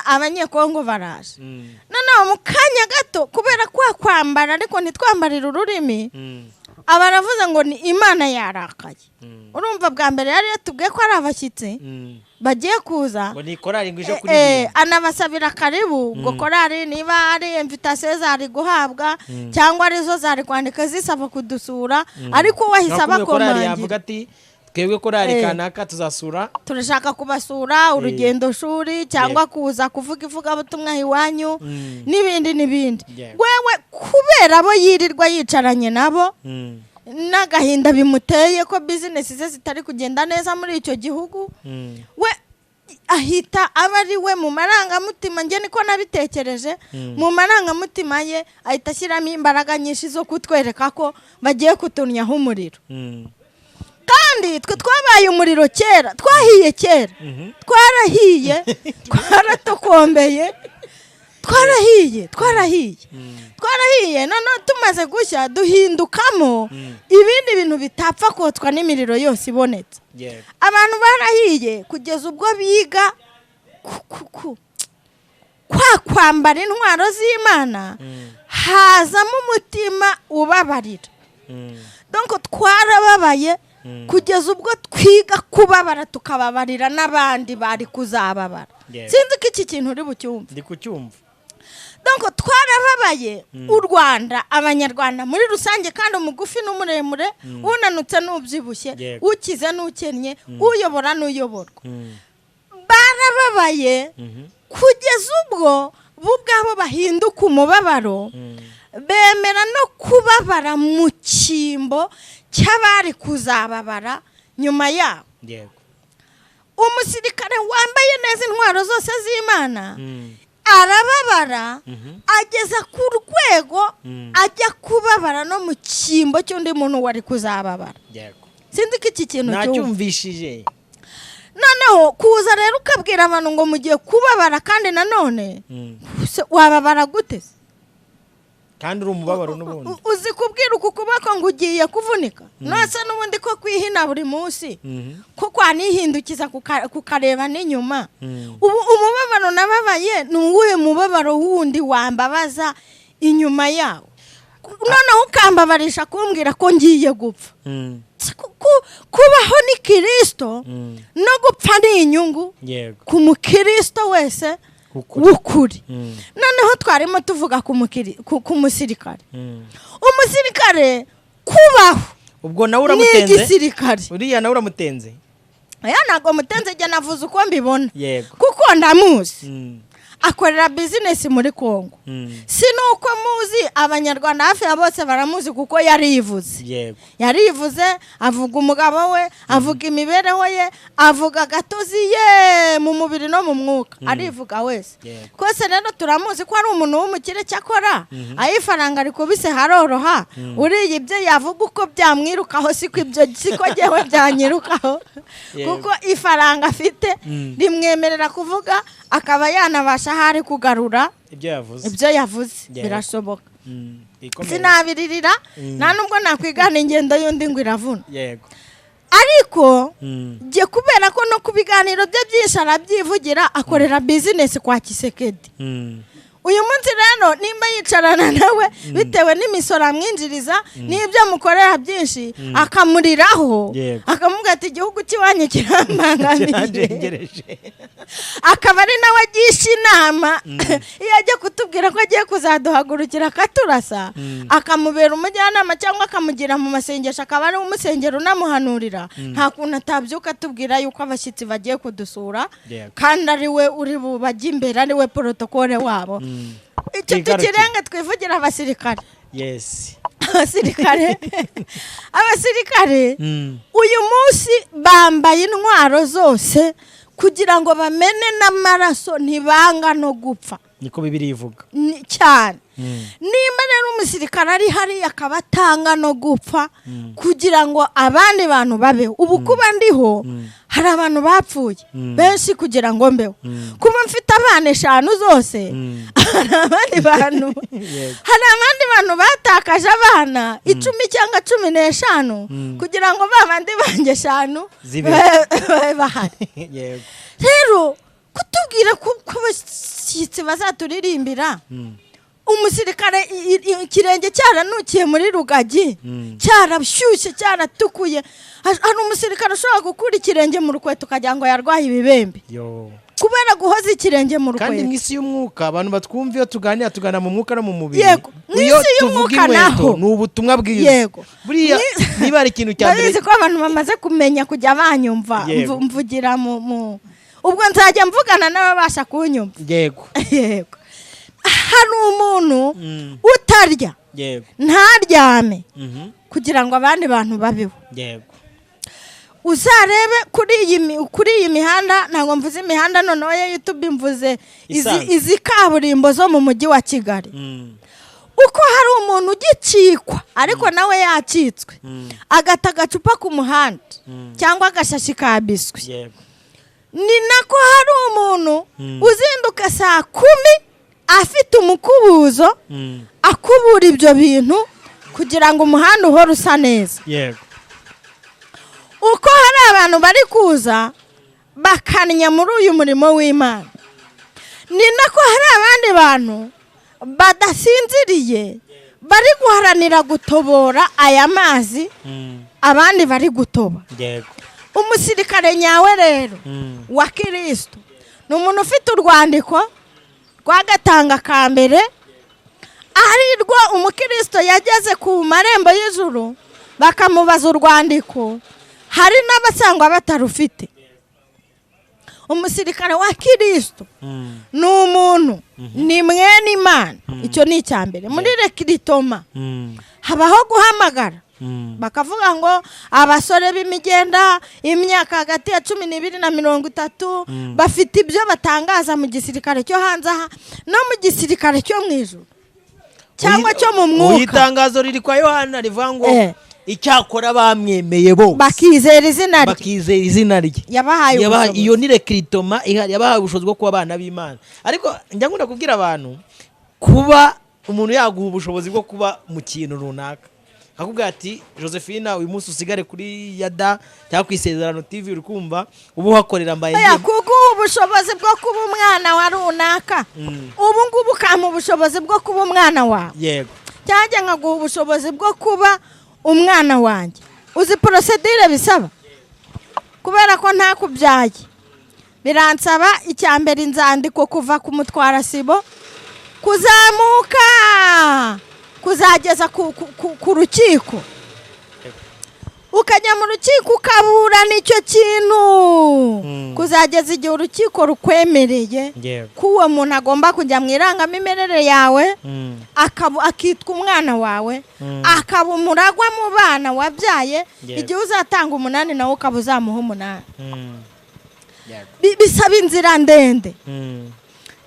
Speaker 1: Abanyekongo baraje." Noneho mu kanya gato, kubera kwa kwambara ariko ntitwambarire ururimi, aba aravuze ngo ni Imana yarakaye. Urumva, bwa mbere yari yatubwiye ko ari abashyitsi bagiye kuza,
Speaker 2: ngo ni korari ngo ije kuririmba.
Speaker 1: Anabasabira karibu. Ubwo korari, niba ari invitation zari guhabwa cyangwa arizo zari kwandika zisaba kudusura, ariko we ahise
Speaker 2: Nka kumwe korari
Speaker 1: abakomangira.
Speaker 2: yavuga ati: "Twebwe korari kanaka tuzasura."
Speaker 1: "Turashaka kubasura, urugendo shuri cyangwa kuza kuvuga ivugabutumwa iwanyu," n'ibindi n'ibindi. Wewe kubera abo yirirwa yicaranye nabo n'agahinda bimuteye ko business ze zitari kugenda neza muri icyo gihugu, we Ahita aba ari we mu marangamutima, njye niko nabitekereje, mu marangamutima ye ahita ashyiramo imbaraga nyinshi zo kutwereka ko bagiye kutunnyaho umuriro. Kandi twe twabaye umuriro kera, twahiye kera, twarahiye, twaratokombeye, twarahiye, twarahiye, twarahiye. Noneho tumaze gushya duhindukamo ibindi bintu bitapfa kotswa n'imiriro yose ibonetse. Abantu barahiye kugeza ubwo biga kwa kwambara intwaro z'Imana, hazamo umutima ubabarira. Donc twarababaye kugeza ubwo twiga kubabara, tukababarira n'abandi bari kuzababara. Sinzi ko iki kintu uri bucyumve.
Speaker 2: Ndi kucyumva.
Speaker 1: Donc twarababaye, u Rwanda, Abanyarwanda muri rusange, kandi umugufi n'umuremure, unanutse n'ubyibushye, ukize n'ukennye, uyobora n'uyoborwa, barababaye kugeza ubwo bo ubwabo bahinduka umubabaro, bemera no kubabara mu cyimbo cy'abari kuzababara nyuma yabo. Umusirikare wambaye neza intwaro zose z'Imana arababara, ageza ku rwego ajya kubabara no mu cyimbo cy'undi muntu wari kuzababara. Sinzi ko iki kintu cyumva.
Speaker 2: Nacyumvishije.
Speaker 1: Noneho kuza rero ukabwira abantu ngo mugiye kubabara, kandi nanone se wababara gute se?
Speaker 2: Kandi uri umubabaro n'ubundi.
Speaker 1: Uzi kubwira uku kuboko ngo ugiye kuvunika, nose n'ubundi ko kwihina buri munsi, ko kwanihindukiza kukareba n'inyuma. Ubu umubabaro nababaye ni uwuhe mubabaro wundi wambabaza inyuma yawo? Noneho ukambabarisha kumbwira ko ngiye gupfa. Kubaho ni Kirisito, no gupfa ni inyungu ku mukirisito wese
Speaker 2: W'ukuri.
Speaker 1: w'ukuri. Noneho twarimo tuvuga ku musirikare. Umusirikare kubaho
Speaker 2: Ubwo nawe
Speaker 1: ni
Speaker 2: uramutenze.
Speaker 1: igisirikare.
Speaker 2: Uriya nawe uramutenze.
Speaker 1: Aya ntabwo mutenze, njye navuze uko mbibona, kuko ndamuzi, akorera business muri Kongo. Si nuko muzi, Abanyarwanda hafi ya bose baramuzi kuko yarivuze. Yarivuze, avuga umugabo we, avuga imibereho ye, avuga agatozi ye mu mubiri no mu mwuka, arivuga wese. Twese rero turamuzi ko ari umuntu w'umukire. Cyakora aho ifaranga rikubise haroroha, uriya ibyo yavuga uko byamwirukaho siko ibyo siko jyewe byanyirukaho, kuko ifaranga afite rimwemerera kuvuga, akaba yanabasha ahari kugarura
Speaker 2: ibyo yavuze.
Speaker 1: Ibyo yavuze birashoboka.
Speaker 2: Bikomeye.
Speaker 1: Sinabiririra, nta nubwo nakwigana ingendo y'undi ngo iravuna. Ariko njye kubera ko no ku biganiro bye byinshi arabyivugira, akorera business kwa Tshisekedi. Uyu munsi rero nimba yicarana nawe, bitewe n'imisoro amwinjiriza n'ibyo amukorera byinshi, akamuriraho, akamubwira ati igihugu cy'iwanyu kirambangamiye,
Speaker 2: Kiranjengereje.
Speaker 1: akaba ari nawe agisha inama iyo ajya kutubwira ko agiye kuzaduhagurukira akaturasa, akamubera umujyanama cyangwa akamugira mu masengesho, akaba ari umusengero unamuhanurira, nta kuntu atabyuka atubwira yuko abashyitsi bagiye kudusura, kandi ari we uri bubajye imbere, ari we protocole wabo. Icyo
Speaker 2: Twigarukire.
Speaker 1: tukirenga, twivugira abasirikare. Abasirikare uyu munsi bambaye intwaro zose kugira ngo bamene n'amaraso, ntibanga no gupfa.
Speaker 2: Niko Bibiliya ivuga.
Speaker 1: Cyane. Nimba rero umusirikare ari hariya akaba atanga no gupfa kugira ngo abandi bantu babeho, ubu kuba ndiho hari abantu bapfuye benshi kugira ngo mbeho. Kuba mfite abana eshanu zose, hari abandi bantu hari abandi bantu batakaje abana 10 cyangwa 15 kugira ngo ba bandi banjye eshanu
Speaker 2: Zibeho.
Speaker 1: babe bahari. Rero kutubwira ko abashyitsi bazaturirimbira, umusirikare ikirenge cyaranukiye muri rugagi, cyarashyushye, cyaratukuye. Hari umusirikare ushobora gukura ikirenge mu rukweto ukagira ngo yarwaye ibibembe,
Speaker 2: Yo.
Speaker 1: kubera guhoza ikirenge mu
Speaker 2: Kandi mu
Speaker 1: rukweto.
Speaker 2: isi y'umwuka, abantu batwumva, iyo tuganira, tuganira mu mwuka no mu mubiri.
Speaker 1: Yego, mu
Speaker 2: Iyo
Speaker 1: isi
Speaker 2: tuvuga
Speaker 1: y'umwuka
Speaker 2: inkweto,
Speaker 1: naho.
Speaker 2: ni ubutumwa bwiza. Buriya niba hari ikintu cya mbere
Speaker 1: Ndabizi ko abantu bamaze kumenya kujya banyumva. Mvugira mu ubwo nzajya mvugana n'ababasha kunyumva. Yego, hari umuntu utarya, ntaryame, kugira ngo abandi bantu babeho. Uzarebe kuri iyi mihanda, ntabwo mvuze imihanda noneho ya YouTube, mvuze izi,
Speaker 2: Isanzwe.
Speaker 1: izi kaburimbo zo mu mujyi wa Kigali. Uko hari umuntu ugicikwa, ariko nawe yacitswe, agata agacupa ku muhanda cyangwa agashashi ka biswi, ni nako hari umuntu uzinduka saa 10 afite umukubuzo, akubura ibyo bintu kugira ngo umuhanda uhore usa neza. Uko hari abantu bari kuza bakanya muri uyu murimo w'Imana, ni nako hari abandi bantu badasinziriye bari guharanira gutobora aya mazi abandi bari gutoba. Umusirikare nyawe rero wa Kirisito ni umuntu ufite urwandiko rw'agatanga ka mbere, ari rwo umukirisito yageze ku marembo y'ijuru bakamubaza urwandiko. Hari n'abasangwa batarufite. Umusirikare wa Kirisito ni umuntu, ni mwene Imana. Icyo ni icya mbere. Muri recrutement habaho guhamagara, bakavuga ngo abasore b'imigenda, imyaka hagati ya 12 na 30, bafite ibyo batangaza mu gisirikare cyo hanze aha no mu gisirikare cyo mu ijuru cyangwa cyo mu
Speaker 2: Uyu
Speaker 1: mwuka.
Speaker 2: Itangazo riri kwa Yohana rivuga ngo icyakora bamwemeye bose,
Speaker 1: bakizera izina rye,
Speaker 2: bakizera izina rye,
Speaker 1: yabahaye ubushobozi.
Speaker 2: Iyo ni recrutement ihari, yabahaye ubushobozi bwo kuba abana b'Imana. Ariko njya nkunda kubwira abantu, kuba umuntu yaguha ubushobozi bwo kuba mu kintu runaka, akakubwira ati: "Josephine, uyu munsi usigare kuri Yada cyangwa ku Isezerano TV, uri kumva ubu uhakorera mbaye
Speaker 1: Oya,
Speaker 2: ngiye."
Speaker 1: kuguha ubushobozi bwo kuba umwana wa runaka, ubu ngubu ukampa ubushobozi bwo kuba umwana wawe, cyangwa nkaguha ubushobozi bwo kuba umwana wanjye, uzi procédure bisaba? Kubera ko ntakubyaye, biransaba icya mbere inzandiko kuva ku mutwarasibo kuzamuka kuzageza ku rukiko, ukajya mu rukiko ukaburana icyo kintu kuzageza igihe urukiko rukwemereye ko uwo muntu agomba kujya mu irangamimerere yawe, akitwa umwana wawe, akaba umuragwa mu bana wabyaye. Igihe uzatanga umunani, nawe ukaba uzamuha umunani. Bisaba inzira ndende.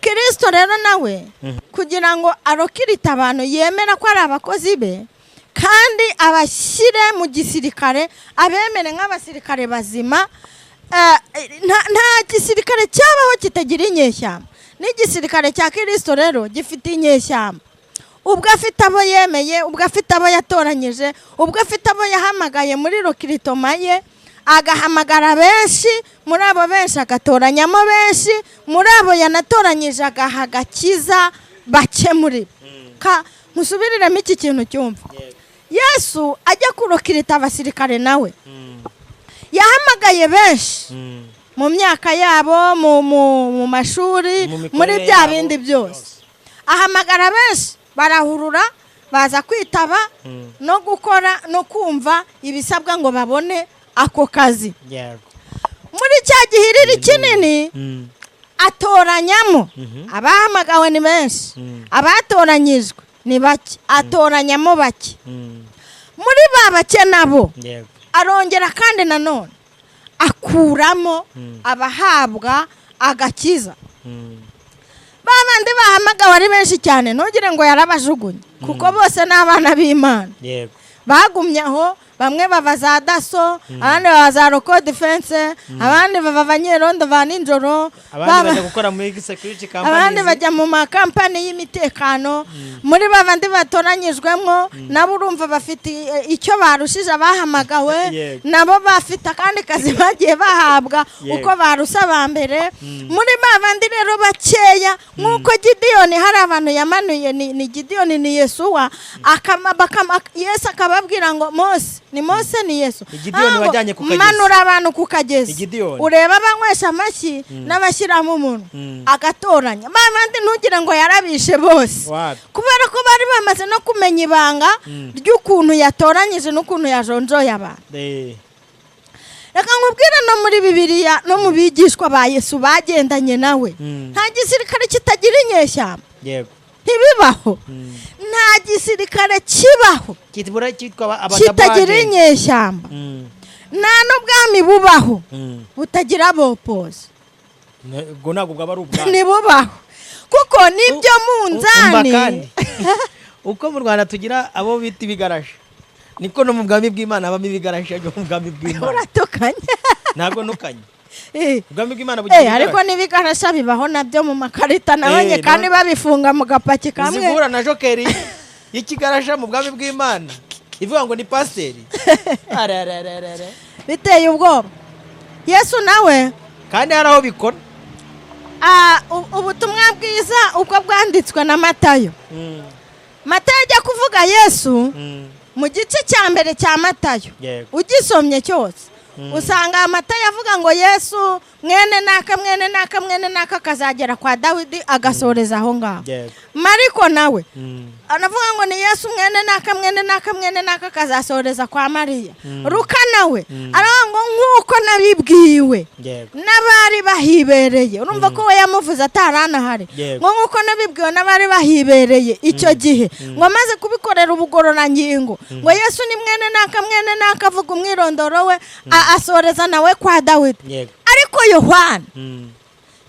Speaker 1: Kirisito rero nawe, kugira ngo arecruite abantu yemera ko ari abakozi be, kandi abashyire mu gisirikare, abemere nk'abasirikare bazima. Nta gisirikare cyabaho kitagira inyeshyamba. N'igisirikare cya Kirisito rero gifite inyeshyamba. Ubwo afite abo yemeye, ubwo afite abo yatoranyije, ubwo afite abo yahamagaye muri recrutement ye, agahamagara benshi, muri abo benshi agatoranyamo benshi, muri abo yanatoranyije agaha agakiza bake muri bo. Musubiriremo iki kintu cyumva. Yesu ajya kurecruita abasirikare, nawe yahamagaye benshi mu myaka yabo, mu mashuri,
Speaker 2: Mu mikorere
Speaker 1: muri bya
Speaker 2: yabo
Speaker 1: bindi byose, ahamagara benshi, barahurura baza kwitaba no gukora no kumva ibisabwa ngo babone ako kazi. Muri cya gihiriri kinini, atoranyamo. Abahamagawe ni benshi, abatoranyijwe ni bake, atoranyamo bake. Muri ba bake nabo, arongera kandi nanone akuramo abahabwa agakiza. Ba bandi bahamagawe ari benshi cyane, ntugire ngo yarabajugunye, kuko bose ni abana b'Imana. Bagumye aho, bamwe baba za DASSO, abandi baba za local defense, abandi baba abanyerondo ba nijoro,
Speaker 2: Abandi bajya gukora muri security companies.
Speaker 1: Abandi bajya mu makampani y'imitekano. Muri ba bandi batoranyijwemo nabo, urumva bafite icyo barushije abahamagawe. Nabo bafite akandi kazi bagiye bahabwa uko barusa aba mbere. Muri ba bandi rero bakeya, nk'uko Gidiyoni hari abantu yamanuye, ni Gidiyoni, ni Yesuwa, Yesu akababwira ngo Mose, ni Mose, ni Yesu.
Speaker 2: Ni Gidiyoni
Speaker 1: Ah, ngo
Speaker 2: wajyanye ku kagezi.
Speaker 1: manura abantu ku kagezi,
Speaker 2: Ni Gidiyoni.
Speaker 1: ureba abanywesha amashyi n'abashyiramo umuntu, agatoranya ba bandi. Ntugire ngo yarabishe bose,
Speaker 2: Wapi.
Speaker 1: kubera ko bari bamaze no kumenya ibanga ry'ukuntu yatoranyije n'ukuntu yajonjoye abantu. Reka nkubwire, no muri Bibiliya, no mu bigishwa ba Yesu bagendanye nawe, nta gisirikare kitagira inyeshyamba. Ntibibaho. Nta gisirikare kibaho
Speaker 2: kitibura cyitwa
Speaker 1: kitagira inyeshyamba. Nta n'ubwami bubaho butagira abopozi.
Speaker 2: Ubwo ntabwo bwaba ari ubwami.
Speaker 1: Ntibubaho, kuko nibyo munzani.
Speaker 2: Uko mu Rwanda tugira abo bita ibigarasha, niko no mu bwami bw'Imana habamo ibigarasha byo mu bwami bw'Imana.
Speaker 1: Uratukanye.
Speaker 2: Ntabwo ntukanye. Ubwami bw'Imana bugira
Speaker 1: Ariko n'ibigarasha bibaho nabyo mu makarita nabonye, kandi babifunga mu gapaki kamwe.
Speaker 2: Uzigura na jokeri y'ikigarasha mu bwami bw'Imana ivuga ngo ni pasiteri.
Speaker 1: Biteye ubwoba. Yesu nawe
Speaker 2: kandi hari aho bikora.
Speaker 1: Ubutumwa bwiza ubwo bwanditswe na Matayo. Matayo ajya kuvuga Yesu mu gice cya mbere cya Matayo, ugisomye cyose usanga Matayo avuga ngo Yesu mwene naka, mwene naka, mwene naka, akazagera kwa Dawidi, agasoreza aho ngaho. Mariko nawe anavuga ngo ni Yesu mwene naka, mwene naka, mwene naka, akazasoreza kwa Mariya. Luka nawe aravuga ngo nk'uko nabibwiwe n'abari bahibereye. Urumva ko we yamuvuze ataranahari. Ngo nk'uko nabibwiwe n'abari bahibereye icyo gihe, ngo amaze kubikorera ubugororangingo, ngo Yesu ni mwene naka, mwene naka, avuga umwirondoro we, asoreza nawe kwa Dawidi. Ariko Yohana,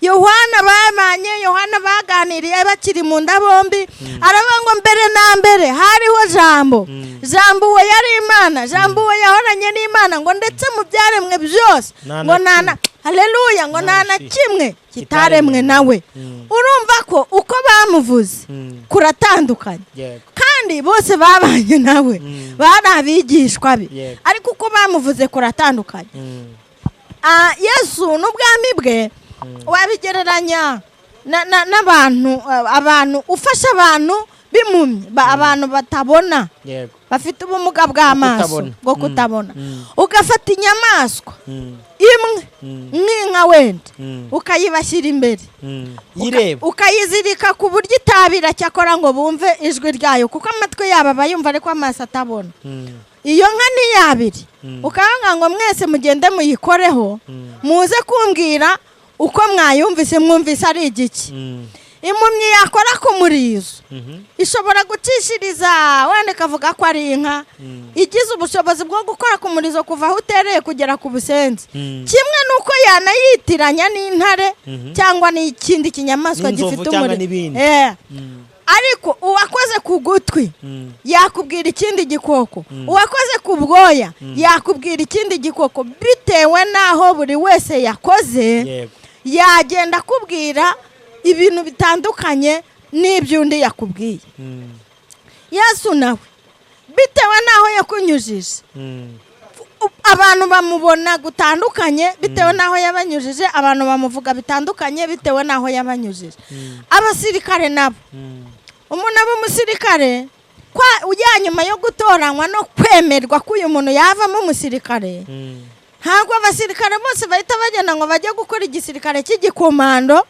Speaker 1: Yohana babanye, Yohana baganiriye bakiri mu nda bombi, aravuga ngo mbere na mbere hariho Jambo, Jambo uwo yari Imana, Jambo uwo yahoranye n'Imana, ngo ndetse mu byaremwe byose, ngo nta, haleluya, ngo nta na kimwe kitaremwe nawe. Urumva ko uko bamuvuze kuratandukanye, kandi bose babanye nawe, bari abigishwa be, ariko uko bamuvuze kuratandukanye. Yesu n'ubwami bwe wabigereranya n'abantu, abantu ufasha abantu b'impumyi, abantu batabona, bafite ubumuga bw'amaso bwo kutabona, ugafata inyamaswa imwe nk'inka wenda ukayibashyira imbere, ukayizirika ku buryo itabira, cyakora ngo bumve ijwi ryayo, kuko amatwi yabo aba yumva ariko amaso atabona. Iyo nka ntiyabiri, ukabanga ngo mwese mugende muyikoreho, muze kumbwira uko mwayumvise, mwumvise ari igiki. Impumyi yakora ku murizo ishobora gucishiriza wenda ikavuga ko ari inka, igize ubushobozi bwo gukora ku murizo kuva aho utereye kugera ku busenzi, kimwe n'uko yanayitiranya n'intare cyangwa n'ikindi kinyamaswa gifite umurizo. Ariko uwakoze ku gutwi yakubwira ikindi gikoko, uwakoze ku bwoya yakubwira ikindi gikoko, bitewe n'aho buri wese yakoze yagenda akubwira ibintu bitandukanye n'iby'undi yakubwiye. Yesu nawe bitewe n'aho yakunyujije, abantu bamubona gutandukanye bitewe n'aho yabanyujije, abantu bamuvuga bitandukanye bitewe n'aho yabanyujije. Abasirikare nabo, umuntu aba umusirikare ujya nyuma yo gutoranywa no kwemerwa ko uyu muntu yavamo umusirikare. Ntabwo abasirikare bose bahita bagenda ngo bajye gukora igisirikare cy'igikomando,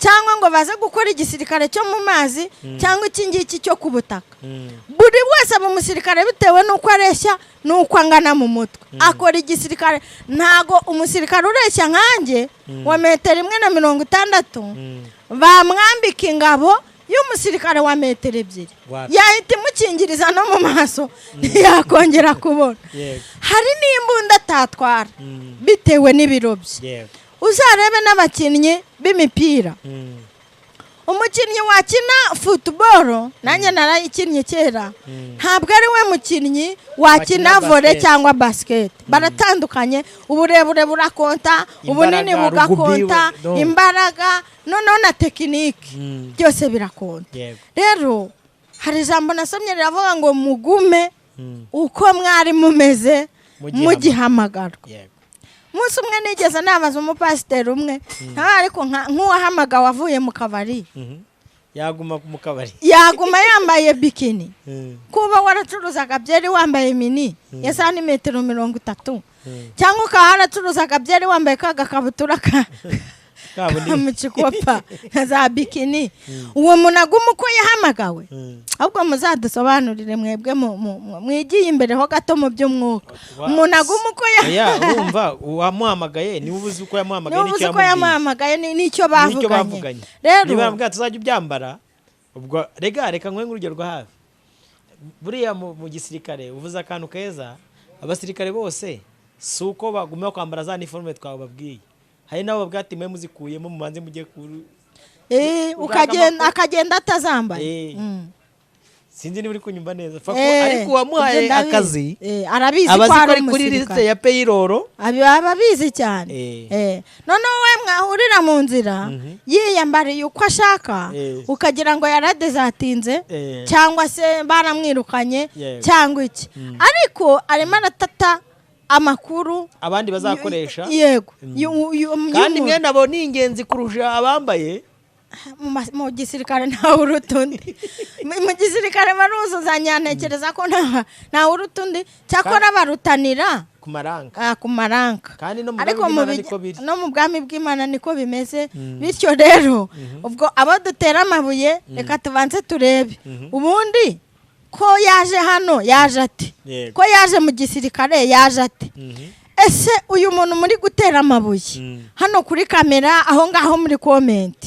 Speaker 1: cyangwa ngo baze gukora igisirikare cyo mu mazi, cyangwa iki ngiki cyo ku butaka. Buri wese aba umusirikare bitewe n'uko areshya n'uko angana mu mutwe. Akora igisirikare. Ntabwo umusirikare ureshya nkanjye wa metero 1.60 bamwambika ingabo y'umusirikare wa metero 2, yahita imukingiriza no mu maso ntiyakongera kubona. Hari n'imbunda atatwara bitewe n'ibiro bye. Uzarebe n'abakinnyi b'imipira, umukinnyi wakina futuboro, nanjye narayikinnye kera, ntabwo ari we mukinnyi wakina vole cyangwa basiketi. Baratandukanye, uburebure burakonta, ubunini bugakonta, imbaraga, noneho na tekinike, byose birakonta. Rero hari ijambo nasomye riravuga ngo mugume uko mwari mumeze mugihamagarwa. Umunsi umwe nigeze nabaza umupasiteri umwe, ariko nk'uwahamagawe avuye mu kabari,
Speaker 2: yaguma mu kabari,
Speaker 1: yaguma yambaye bikini, kuba waracuruzaga byeri wambaye mini ya santimetero 30, cyangwa ukaba waracuruzaga byeri wambaye ka gakabutura ka mu kikopa na za bikini, uwo muntu aguma uko yahamagawe. Ahubwo muzadusobanurire mwebwe mwigiye imbere ho gato mu by'umwuka, umuntu aguma uko
Speaker 2: urumva uwamuhamagaye niwe uzi uko yamuhamagaye
Speaker 1: n'icyo bavuganye. Rero
Speaker 2: niba bamubwira tuzajya ubyambara, ubwo rega reka nkwe nk'urugero rwa hafi. Buriya mu gisirikare uvuze akantu keza, abasirikare bose Si uko baguma kwambara za niforume twababwiye, hari n'abo babwira ati mwe muzikuyemo, mubanze mujye kuri ushaka
Speaker 1: ukagenda
Speaker 2: amakuru.
Speaker 1: Akagenda atazambaye.
Speaker 2: Sinzi niba uri kunyumva neza. Fa ko
Speaker 1: Eh,
Speaker 2: ariko uwamuhaye
Speaker 1: ibyo ndabizi.
Speaker 2: akazi
Speaker 1: Arabizi
Speaker 2: aba
Speaker 1: ko
Speaker 2: azi ko
Speaker 1: ari
Speaker 2: ari kuri lisite
Speaker 1: umusirikare.
Speaker 2: ya payroll.
Speaker 1: Aba abizi cyane. Noneho we mwahurira mu nzira yiyambariye uko ashaka, ukagira ngo yaradezatinze cyangwa se baramwirukanye cyangwa iki, ariko arimo aratata amakuru
Speaker 2: abandi bazakoresha.
Speaker 1: Yego.
Speaker 2: Kandi mwene abo ni ingenzi kurusha abambaye.
Speaker 1: Mu gisirikare ntawe uruta undi. Mu gisirikare baruzuzanya, ntekereza ko ntawe uruta undi, cyakora barutanira
Speaker 2: ku maranka.
Speaker 1: Ah, ku maranka.
Speaker 2: Kandi no mu bwami
Speaker 1: Ariko mu
Speaker 2: bw'Imana niko biri.
Speaker 1: No mu bwami bw'Imana niko bimeze. Bityo rero ubwo abo dutera amabuye, reka tubanze turebe ubundi ko yaje hano yaje ate, ko yaje mu gisirikare yaje ate. Ese uyu muntu muri gutera amabuye hano kuri kamera, aho ngaho muri comment,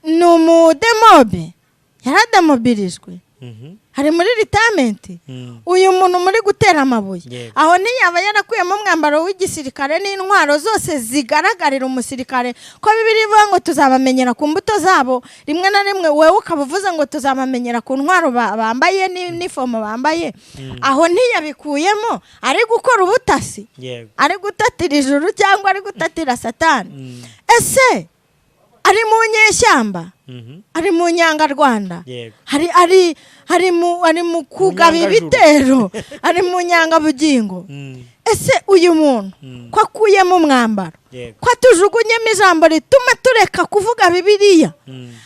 Speaker 1: ni umudemobe? Yarademobirijwe? Hari muri retirement? Uyu muntu muri gutera amabuye, aho ntiyaba yarakuyemo umwambaro w'igisirikare n'intwaro zose zigaragarira umusirikare, ko Bibiliya ivuga ngo tuzabamenyera ku mbuto zabo? Rimwe na rimwe wowe ukaba uvuze ngo tuzabamenyera ku ntwaro bambaye n'inifomo bambaye. Aho ntiyabikuyemo ari gukora ubutasi, ari gutatira ijuru cyangwa ari gutatira Satani? Ese ari mu nyeshyamba? Ari mu nyangarwanda? Hari ari mu kugaba
Speaker 2: Nyangajuru.
Speaker 1: ibitero? Ari mu nyangabugingo? Ese uyu muntu ko akuyemo umwambaro, ko atujugunyemo ijambo rituma tureka kuvuga Bibiliya,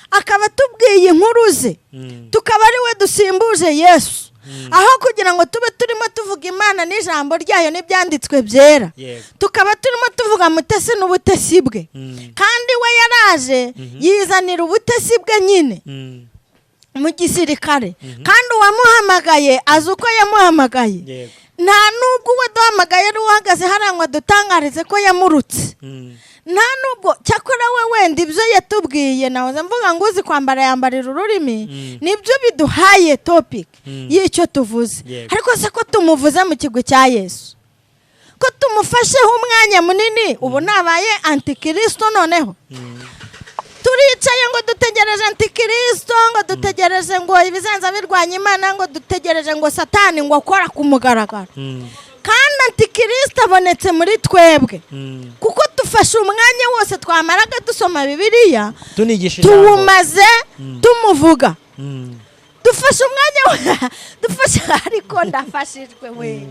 Speaker 1: akaba atubwiye inkuru ze, tukaba ari we dusimbuje Yesu, aho kugira ngo tube turimo tuvuga Imana n'ijambo ryayo n'ibyanditswe byera, tukaba turimo tuvuga Mutesi n'ubutesi bwe, kandi we yaraje yizanira ubutesi bwe nyine mu gisirikare, kandi uwamuhamagaye azi uko yamuhamagaye. Nta nubwo uwo duhamagaye ari uhagaze hariya ngo adutangarize ko yamurutse, nta nubwo. Cyakora we wenda ibyo yatubwiye, nahoze mvuga ngo uzi kwambara yambarira ururimi, nibyo biduhaye topic y'icyo tuvuze. Ariko se ko tumuvuze mu kigwi cya Yesu, ko tumufasheho umwanya munini, ubu nabaye antikirisito? Noneho turicaye ngo dutegereje antikirisito, ngo dutegereje ngo ibizenza birwanya Imana, ngo dutegereje ngo Satani ngo akora ku mugaragaro, kandi antikirisito abonetse muri twebwe, kuko dufashe umwanya wose twamaraga dusoma Bibiliya
Speaker 2: tunigisha ijambo.
Speaker 1: Tuwumaze tumuvuga. Dufashe umwanya dufashe, ariko ndafashijwe we.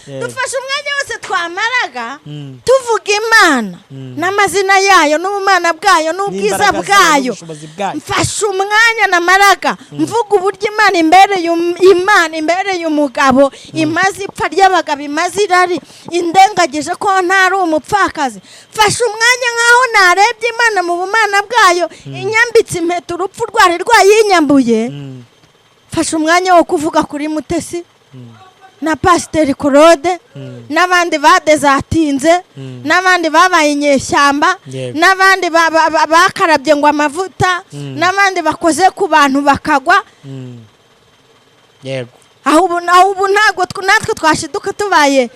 Speaker 1: Dufashe umwanya wose twamaraga tuvuga Imana n'amazina yayo n'ubumana bwayo n'ubwiza
Speaker 2: n'imbaraga zayo
Speaker 1: bwayo.
Speaker 2: N'ubushobozi bwayo.
Speaker 1: Mfashe umwanya namaraga mvuga uburyo Imana imbereye Imana imbereye umugabo, imaze ipfa ry'abagabo, imaze irari, indengagije ko ntari umupfakazi. Mfashe umwanya nk'aho narebye Imana mu bumana bwayo inyambitse impeta urupfu rwari rwayinyambuye. Mfashe umwanya wo kuvuga kuri Mutesi na Pasiteri Claude n'abandi badezatinze n'abandi babaye inyeshyamba n'abandi bakarabye ngo amavuta n'abandi bakoze ku bantu bakagwa. Aho ubu ntabwo natwe twashiduka tubaye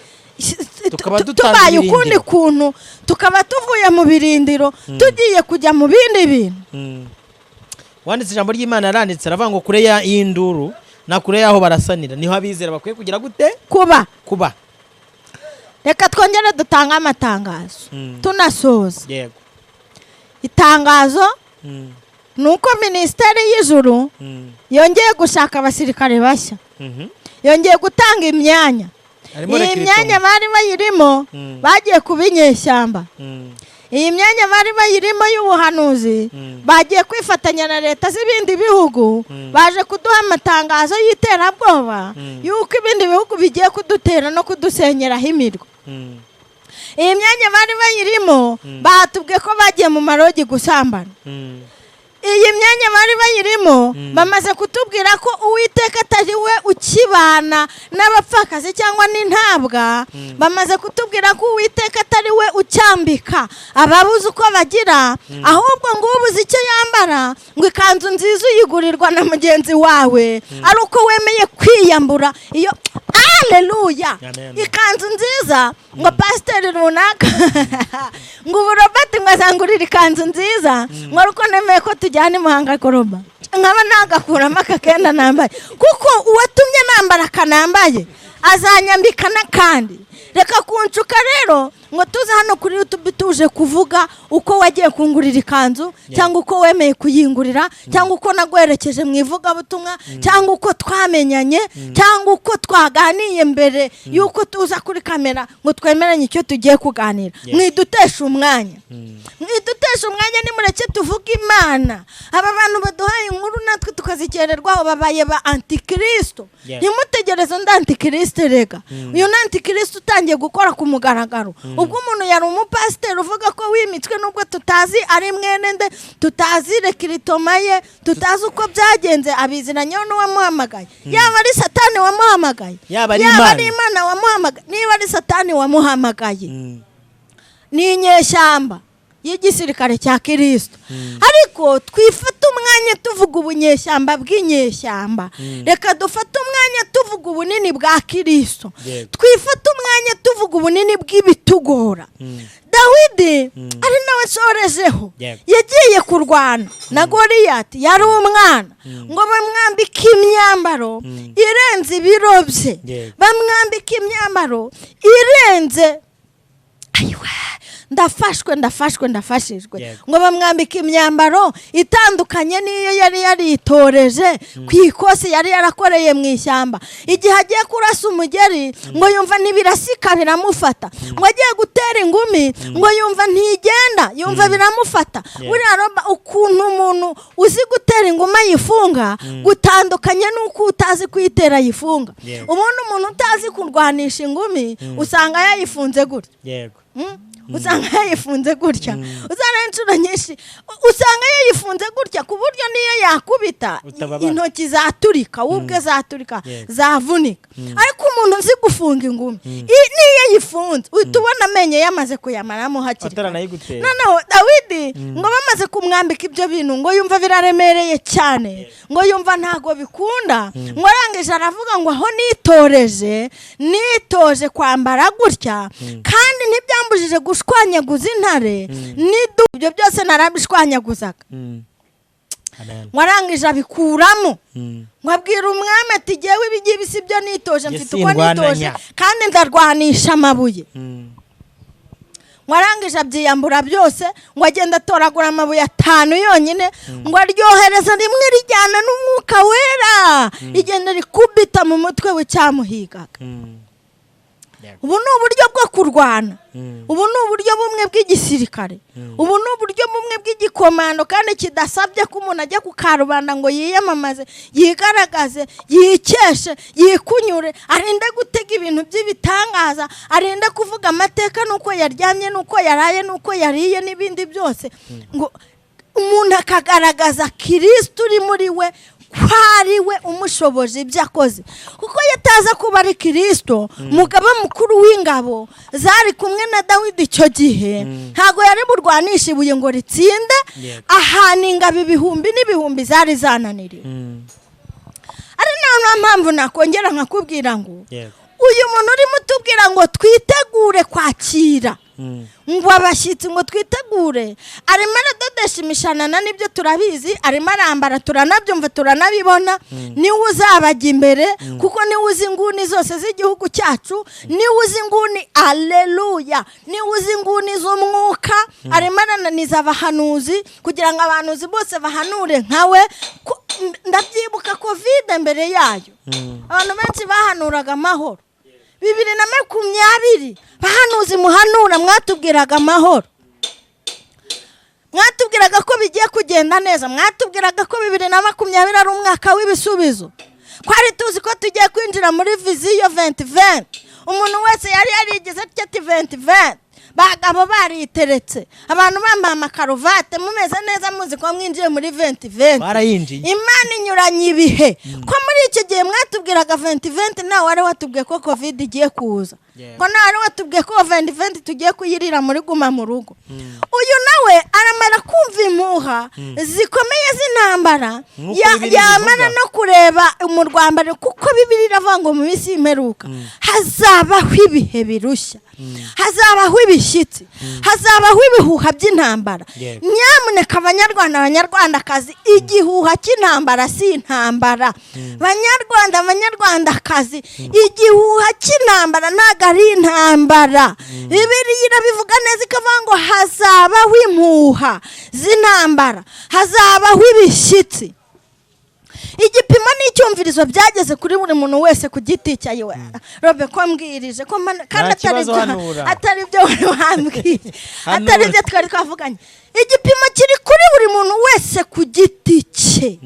Speaker 2: Tukaba dutanze
Speaker 1: tubaye ukundi
Speaker 2: ibirindiro.
Speaker 1: kuntu, tukaba tuvuye mu birindiro tugiye kujya mu bindi bintu.
Speaker 2: Wanditse ijambo ry'Imana yaranditse aravuga ngo kure y'induru na kure y'aho barasanira niho abizera bakwiye kugira gute?
Speaker 1: Kuba.
Speaker 2: Kuba.
Speaker 1: Reka twongere dutange amatangazo tunasoza. Itangazo ni uko Minisiteri y'Ijuru yongeye gushaka abasirikare bashya, yongeye gutanga imyanya.
Speaker 2: Harimo
Speaker 1: Iyi
Speaker 2: recruitment.
Speaker 1: myanya bari bayirimo bagiye kuba inyeshyamba. Iyi myanya bari bayirimo y'ubuhanuzi bagiye kwifatanya na leta z'ibindi bihugu, baje kuduha amatangazo y'iterabwoba y'uko ibindi bihugu bigiye kudutera no kudusenyeraho imirwa. Iyi myanya bari bayirimo batubwiye ko bagiye mu marogi gusambana. Iyi myanya bari bayirimo bamaze kutubwira ko Uwiteka atari we ukibana n'abapfakazi cyangwa n'intabwa. Bamaze kutubwira ko Uwiteka atari we. icyambika ababuze uko bagira, ahubwo ngo ubuze icyo yambara, ngo ikanzu nziza uyigurirwa na mugenzi wawe ari uko wemeye kwiyambura iyo. Aleluya!
Speaker 2: Amen.
Speaker 1: Ikanzu nziza, ngo pasiteri runaka, ngo ubu Robert ngo azangurire ikanzu nziza, ngo ari uko nemeye ko tujyana i Muhanga koroba, nkaba nagakuramo aka kenda nambaye, kuko uwatumye nambara akanambaye azanyambika n'akandi. Reka kunshuka rero ngo tuze hano kuri YouTube tuje kuvuga uko wagiye kungurira ikanzu, cyangwa uko wemeye kuyingurira, cyangwa uko naguherekeje mu ivugabutumwa, cyangwa uko twamenyanye, cyangwa uko twaganiye mbere y'uko tuza kuri kamera ngo twemeranye icyo tugiye kuganira. Mwidutesha umwanya, mwidutesha umwanya, nimureke tuvuge Imana. Aba bantu baduhaye inkuru natwe tukazikererwaho babaye ba antikristo. Ntimutegereze undi antikristo rega. Uyu ni antikristo utangiye gukora ku mugaragaro. Ubwo umuntu yari umupasiteri uvuga ko wimitswe, nubwo tutazi ari mwene nde, tutazi rekiritoma ye, tutazi uko byagenze, abiziranyeho n'uwamuhamagaye, yaba ari Satani wamuhamagaye,
Speaker 2: Yaba ari
Speaker 1: yaba
Speaker 2: Imana.
Speaker 1: ari Imana wamuhamagaye. Niba ari Satani wamuhamagaye, ni inyeshyamba y'igisirikare cya Kirisito. Ariko twifate umwanya tuvuga ubunyeshyamba bw'inyeshyamba, reka dufate umwanya tuvuga ubunini bwa Kirisito. Twifate umwanya tuvuga ubunini bw'ibitugora. Dawidi, ari nawe nsorejeho, yagiye kurwana na Goriyati yari umwana, ngo bamwambike imyambaro irenze ibiro bye. Bamwambika imyambaro irenze, ayiwe, ndafashwe, ndafashwe, ndafashijwe. Ngo bamwambika imyambaro itandukanye n'iyo yari yaritoreje ku ikosi yari yarakoreye mu ishyamba. Igihe agiye kurasa umugeri, ngo yumva ntibirasika, biramufata. Ngo agiye gutera ingumi, ngo yumva ntigenda, yumva biramufata. Buriya roba ukuntu umuntu uzi gutera ingumi ayifunga gutandukanye n'uko utazi kuyitera ayifunga. Ubundi umuntu utazi kurwanisha ingumi usanga yayifunze gutya. Usanga yayifunze gutya, usanga inshuro nyinshi usanga yayifunze gutya, ku buryo niyo yakubita
Speaker 2: Utababara.
Speaker 1: intoki zaturika, we ubwe zaturika, zavunika. Ariko umuntu uzi gufunga ingumi, niyo ayifunze uhita ubona amenyo yamaze kuyamaramo hakiri kare.
Speaker 2: Ataranayigutera.
Speaker 1: Noneho Dawidi, ngo bamaze kumwambika ibyo bintu, ngo yumva biraremereye cyane, ngo yumva ntago bikunda. Ngo arangije aravuga ngo aho nitoreje, nitoje kwambara gutya, kandi ntibyambujije gushwanyaguza intare n'idubu, ibyo byose narabishwanyaguzaga.
Speaker 2: Amen.
Speaker 1: Ngo arangije abikuramo, ngo abwira umwami ati jyewe ibi ngibi si byo nitoje,
Speaker 2: Njye
Speaker 1: mfite uko
Speaker 2: sindwananya.
Speaker 1: nitoje kandi ndarwanisha amabuye. Ngo arangije abyiyambura byose, ngo agenda atoragura amabuye atanu yonyine, ngo aryohereza rimwe rijyana n'umwuka wera, rigenda rikubita mu mutwe w'icyamuhigaga. Ubu ni uburyo bwo kurwana. Ubu ni uburyo bumwe bw'igisirikare, ubu ni uburyo bumwe bw'igikomando, kandi kidasabye ko umuntu ajya ku karubanda ngo yiyamamaze, yigaragaze, yikeshe, yikunyure, arinde gutega ibintu by'ibitangaza, arinde kuvuga amateka n'uko yaryamye n'uko yaraye n'uko yariye n'ibindi byose, ngo umuntu akagaragaza Kirisito uri muri we, ko ari we umushoboje ibyo akoze. Kuko iyo ataza kuba ari Kirisito, umugaba mukuru w'ingabo zari kumwe na Dawidi icyo gihe, ntabwo yari burwanishe ibuye ngo ritsinde ahantu ingabo ibihumbi n'ibihumbi zari zananiriwe. Ari nayo mpamvu nakongera nkakubwira ngo uyu muntu urimo utubwira ngo twitegure kwakira ngo abashyitsi, ngo twitegure, arimo aradodesha imishanana, nibyo turabizi, arimo arambara, turanabyumva, turanabibona. Niwe uzabajya imbere, kuko niwe uzi inguni zose z'igihugu cyacu, niwe uzi inguni, aleluya, niwe uzi inguni z'umwuka. Arimo arananiza abahanuzi kugira ngo abahanuzi bose bahanure nkawe. Ndabyibuka COVID, mbere yayo abantu benshi bahanuraga amahoro. 2020, bahanuzi muhanura, mwatubwiraga amahoro, mwatubwiraga ko bigiye kugenda neza, mwatubwiraga ko 2020 ari umwaka w'ibisubizo. Twari tuzi ko tugiye kwinjira muri vision 2020. Umuntu wese yari yarigeze atya ati 2020, bagabo bariteretse, abantu bambaye amakaruvate, mumeze neza, muzi ko mwinjiye muri 2020.
Speaker 2: Barayinjiye.
Speaker 1: Imana inyuranye ibihe. Ko muri icyo gihe mwatubwiraga 2020, nawe wari watubwiye ko COVID igiye kuza. Ko nawe watubwiye ko 2020 tugiye kuyirira muri guma mu rugo. Uyu nawe aramara kumva impuha zikomeye z'intambara,
Speaker 2: Nk'uko Bibiliya
Speaker 1: yamara
Speaker 2: ibivuga.
Speaker 1: no kureba mu rwambaro, kuko Bibiliya iravuga ngo mu minsi y'imperuka hazabaho ibihe birushya, hazabaho ibishyitsi, hazabaho ibihuha by'intambara. Nyamuneka Abanyarwanda, Abanyarwandakazi, igihuha cy'intambara si intambara. Banyarwanda, Abanyarwandakazi, igihuha cy'intambara ntabwo ari intambara. Bibiliya irabivuga neza, ikavuga ngo hazabaho impuha z'intambara, hazabaho ibishyitsi. Igipimo n'icyumvirizo byageze kuri buri muntu wese ku giti cye. Ayiwe Robe, ko mbwirije ko kandi
Speaker 2: Nta
Speaker 1: atari
Speaker 2: kibazo,
Speaker 1: byo,
Speaker 2: hanura.
Speaker 1: atari byo wari wambwiye,
Speaker 2: Hanura.
Speaker 1: atari byo twari twavuganye. Igipimo kiri kuri buri muntu wese ku giti cye.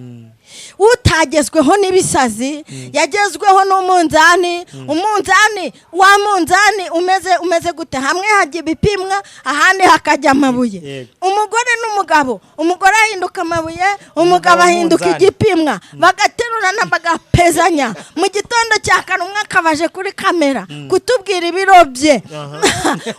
Speaker 1: Utagezweho n'ibisazi yagezweho n'umunzani. Umunzani wa munzani umeze gute? Hamwe hajya ibipimwa, ahandi hakajya amabuye. Umugore n'umugabo, umugore ahinduka amabuye, umugabo
Speaker 2: Umugabo
Speaker 1: ahinduka
Speaker 2: umunzani.
Speaker 1: igipimwa, bagaterurana, bagapezanya. Mu gitondo cya kare umwe akabaje kuri kamera kutubwira ibiro bye.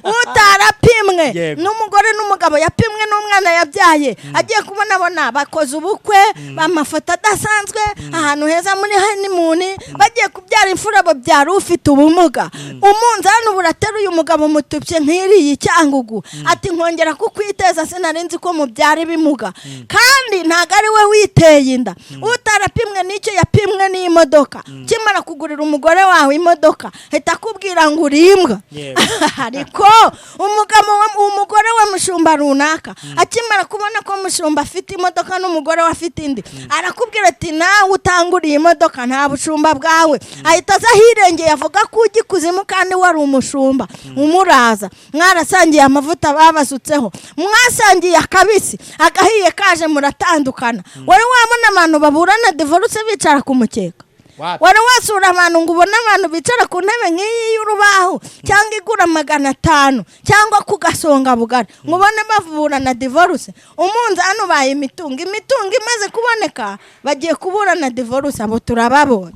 Speaker 1: Utarapimwe n'umugore n'umugabo, yapimwe n'umwana yabyaye. Agiye kubonabona bakoze ubukwe, amafoto adasanzwe, ahantu heza muri honeymoon, bagiye kubyara imfura, babyara ufite ubumuga. Umunzani ubu urateruye umugabo mutupye nk'iriya Cyangugu, ati: "Nkongera kukwiteza, sinari nzi ko mubyara ibimuga." Kandi ntabwo ari we witeye inda. Utarapimwe n'icyo yapimwe n'imodoka. Ukimara kugurira umugore wawe imodoka, ahita akubwira ngo uri imbwa. Ariko umugore wa mushumba runaka akimara kubona ko mushumba afite imodoka n'umugore we afite indi, arakubwira ati: "Nawe utanguriye imodoka, nta bushumba bwawe." Ahita aza ahirengeye, avuga ko ujya ikuzimu kandi wari umushumba umuraza, mwarasangiye amavuta babasutseho, mwasangiye akabisi, agahiye kaje muratandukana. Wari wabona abantu baburana divorce bicara ku mukeka?
Speaker 2: Wapi.
Speaker 1: Wari wasura abantu ngo ubone abantu bicara ku ntebe nk'iyi y'urubaho, cyangwa igura 500, cyangwa ku gasonga bugari, ngo ubone baburana divorce? Umunzani ubaye imitungo. Imitungo imaze kuboneka, bagiye kuburana divorce. Abo turababonye.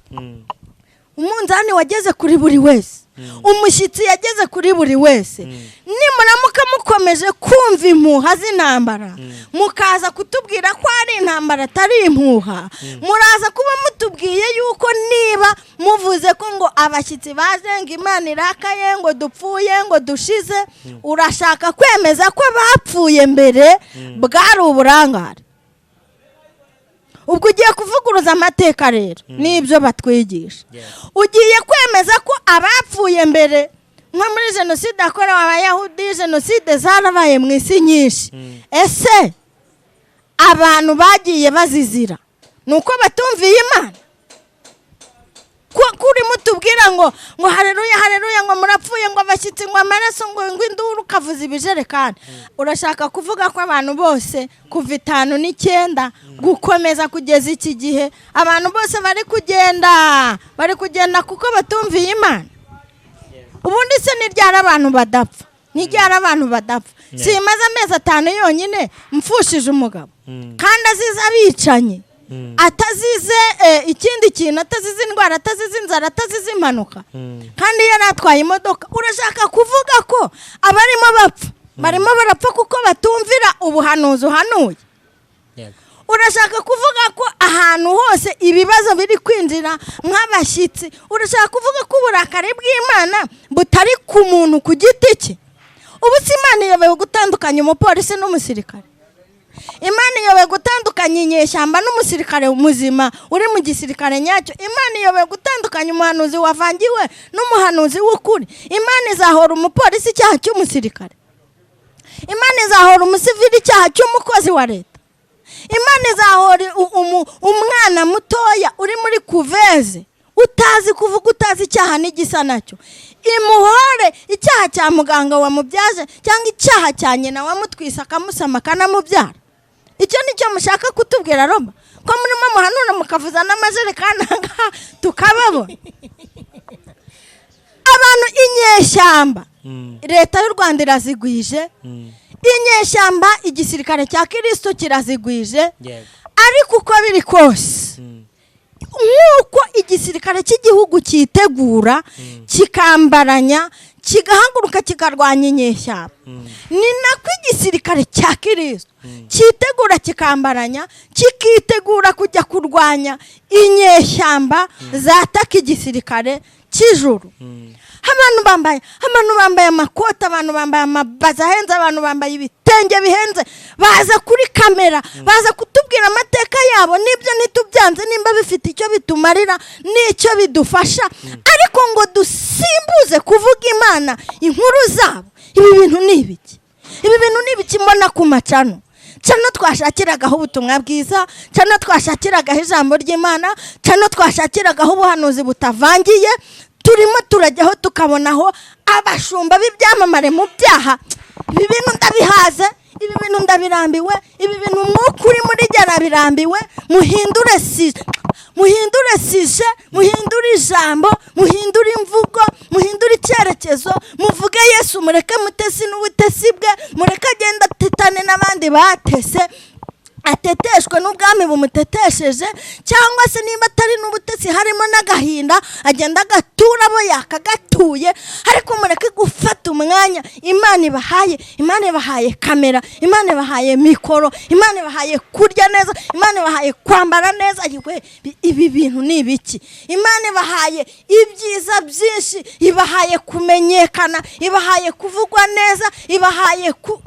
Speaker 1: Umunzani wageze kuri buri wese, umushyitsi yageze kuri buri wese. Nimuramuka mukomeje kumva impuha z'intambara, mukaza kutubwira ko ari intambara atari impuha, muraza kuba mutubwiye yuko niba muvuze ko ngo abashyitsi baje, ngo Imana irakaye, ngo dupfuye, ngo dushize, urashaka kwemeza ko abapfuye mbere bwari uburangare. Ubwo ugiye kuvuguruza amateka rero n'ibyo batwigisha. Ugiye kwemeza ko abapfuye mbere, nko muri jenoside yakorewe Abayahudi, jenoside zarabaye mu isi nyinshi, ese abantu bagiye bazizira ni uko batumviye Imana? Ko urimo utubwira ngo hareruya, hareruya, ngo murapfuye, ngo abashyitsi, ngo amaraso, ngo induru, ukavuza ibijerekani, urashaka kuvuga ko abantu bose kuva 59 gukomeza kugeza iki gihe, abantu bose bari kugenda kuko batumviye Imana? Ubundi se ni ryari abantu badapfa? Ni ryari abantu badapfa? Simaze amezi 5 yonyine mfushije umugabo, kandi azize abicanyi, atazize ikindi kintu, atazize indwara, atazize inzara, atazize impanuka, kandi yari atwaye imodoka. Urashaka kuvuga ko abarimo bapfa barimo barapfa kuko batumvira ubuhanuzi uhanuye? Urashaka kuvuga ko ahantu hose ibibazo biri kwinjira nk'abashyitsi, urashaka kuvuga ko uburakari bw'Imana butari ku muntu ku giti cye? Ubu si Imana iyobewe gutandukanya umupolisi n'umusirikare? Imana iyobewe gutandukanya inyeshyamba n'umusirikare muzima uri mu gisirikare nyacyo? Imana iyobewe gutandukanya umuhanuzi wavangiwe n'umuhanuzi w'ukuri? Imana izahora umupolisi icyaha cy'umusirikare? Imana izahora umusivili icyaha cy'umukozi wa leta? Imana izahora umwana mutoya uri muri couveuse, utazi kuvuga, utazi icyaha n'igisa nacyo, imuhore icyaha cya muganga wamubyaje cyangwa icyaha cya nyina wamutwise, akamusama, akanamubyara? Icyo ni cyo mushaka kutubwira, Roma? Ko murimo muhanura, mukavuza n'amajerekani aha ngaha tukababona, abantu inyeshyamba, leta y'u Rwanda irazigwije inyeshyamba, igisirikare cya Kirisito kirazigwije. Ariko uko biri kose, Nk'uko igisirikare cy'igihugu cyitegura, kikambaranya, kigahaguruka, kikarwanya inyeshyamba, ni nako igisirikare cya Kirisito cyitegura, kikambaranya, kikitegura kujya kurwanya inyeshyamba zataka igisirikare cy'ijuru. Abantu bambaye amakoti, abantu bambaye amabaza ahenze, abantu bambaye ibitenge bihenze, baza kuri kamera, baza kutubwira amateka yabo. N'ibyo ntitubyanze nimba bifite icyo bitumarira n'icyo bidufasha, ariko ngo dusimbuze kuvuga Imana inkuru zabo, ibi bintu ni ibiki? Ibi bintu ni ibiki mbona ku macano? Cano twashakiragaho ubutumwa bwiza, cano twashakiragaho ijambo ry'Imana, cano twashakiragaho ubuhanuzi butavangiye, turimo turajyaho tukabonaho abashumba b'ibyamamare mu byaha. Ibi bintu ndabihaze, ibi bintu ndabirambiwe, ibi bintu umwuka uri muri jye arabirambiwe. Muhindure si, muhindure sije, muhindure ijambo, muhindure imvugo, muhindure icyerekezo, muvuge Yesu. Mureke Mutesi n'ubutesi bwe, mureke agenda atetane n'abandi batese, ateteshwe n'ubwami bumutetesheje, cyangwa se niba atari n'ubutesi harimo n'agahinda, agenda agatura abo yakagatuye. Ariko mureke gufata umwanya Imana ibahaye. Imana ibahaye kamera, Imana ibahaye mikoro, Imana ibahaye kurya neza, Imana ibahaye kwambara neza. Yewe, ibi bintu ni ibiki? Imana ibahaye ibyiza byinshi, ibahaye kumenyekana, ibahaye kuvugwa neza, ibahaye ku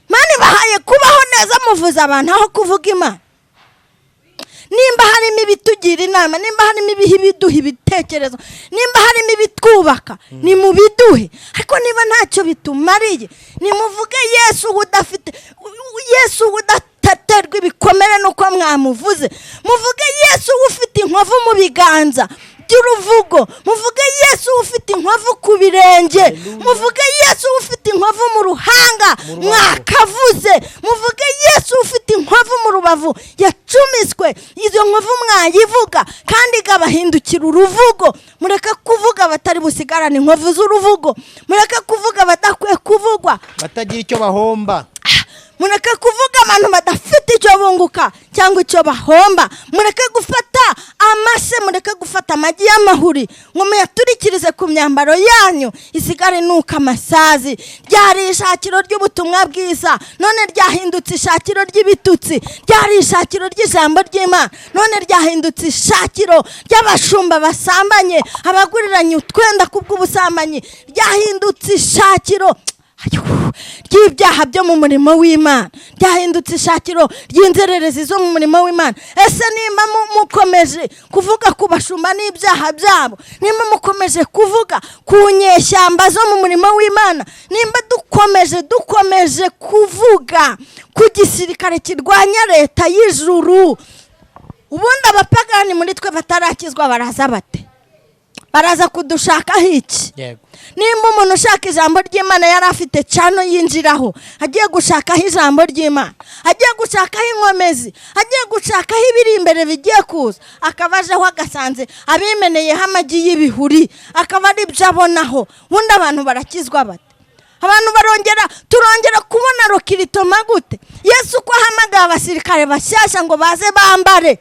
Speaker 1: Imana ibahaye kubaho neza. Muvuza abantu aho kuvuga Imana. Nimba harimo ibitugira inama, nimba harimo ibiha ibiduha ibitekerezo, nimba harimo ibitwubaka, ni mu biduhe. Ariko niba ntacyo bitumariye, nimuvuge Yesu udafite, Yesu udaterwa ibikomere nuko mwamuvuze. Muvuge Yesu ufite inkovu mu biganza by'uruvugo, muvuge Yesu ufite inkovu ku birenge, muvuge Yesu ufite inkovu mu ruhanga mwakavuze, muvuge Yesu ufite inkovu mu rubavu yacumiswe. Izo nkovu mwayivuga kandi ikabahindukira uruvugo. Mureke kuvuga batari busigarane inkovu z'uruvugo, mureke kuvuga badakwiye kuvugwa,
Speaker 5: batagira icyo bahomba.
Speaker 1: Mureke kuvuga abantu badafite icyo bunguka cyangwa icyo bahomba. Mureke gufata amase, mureke gufata amagi y'amahuri ngo muyaturikirize ku myambaro yanyu isigare inuka amasazi. Ryari ishakiro ry'ubutumwa bwiza, none ryahindutse ishakiro ry'ibitutsi. Ryari ishakiro ry'ijambo ry'Imana, none ryahindutse ishakiro ry'abashumba basambanye, abaguriranye utwenda kubw'ubusambanyi. Ryahindutse ishakiro ry'ibyaha byo mu murimo w'Imana, ryahindutse ishakiro ry'inzererezi zo mu murimo w'Imana. Ese nimba mukomeje kuvuga ku bashumba n'ibyaha byabo, nimba mukomeje kuvuga ku nyeshyamba zo mu murimo w'Imana, nimba dukomeje kuvuga ku gisirikare kirwanya leta y'ijuru, ubundi abapagani muri twe batarakizwa baraza bate? Baraza kudushakaho iki? Nimba umuntu ushaka ijambo ry'Imana yari afite cano yinjiraho agiye gushakaho ijambo ry'Imana, agiye gushakaho inkomezi, agiye gushakaho ibiri imbere bigiye kuza, akaba ajeho agasanze abimeneyeho amagi y'ibihuri, akaba ari byo abonaho, ubundi abantu barakizwa bate? Abantu barongera, turongera kubona recrutement gute? Yesu ko ahamagaye abasirikare bashyashya ngo baze bambare,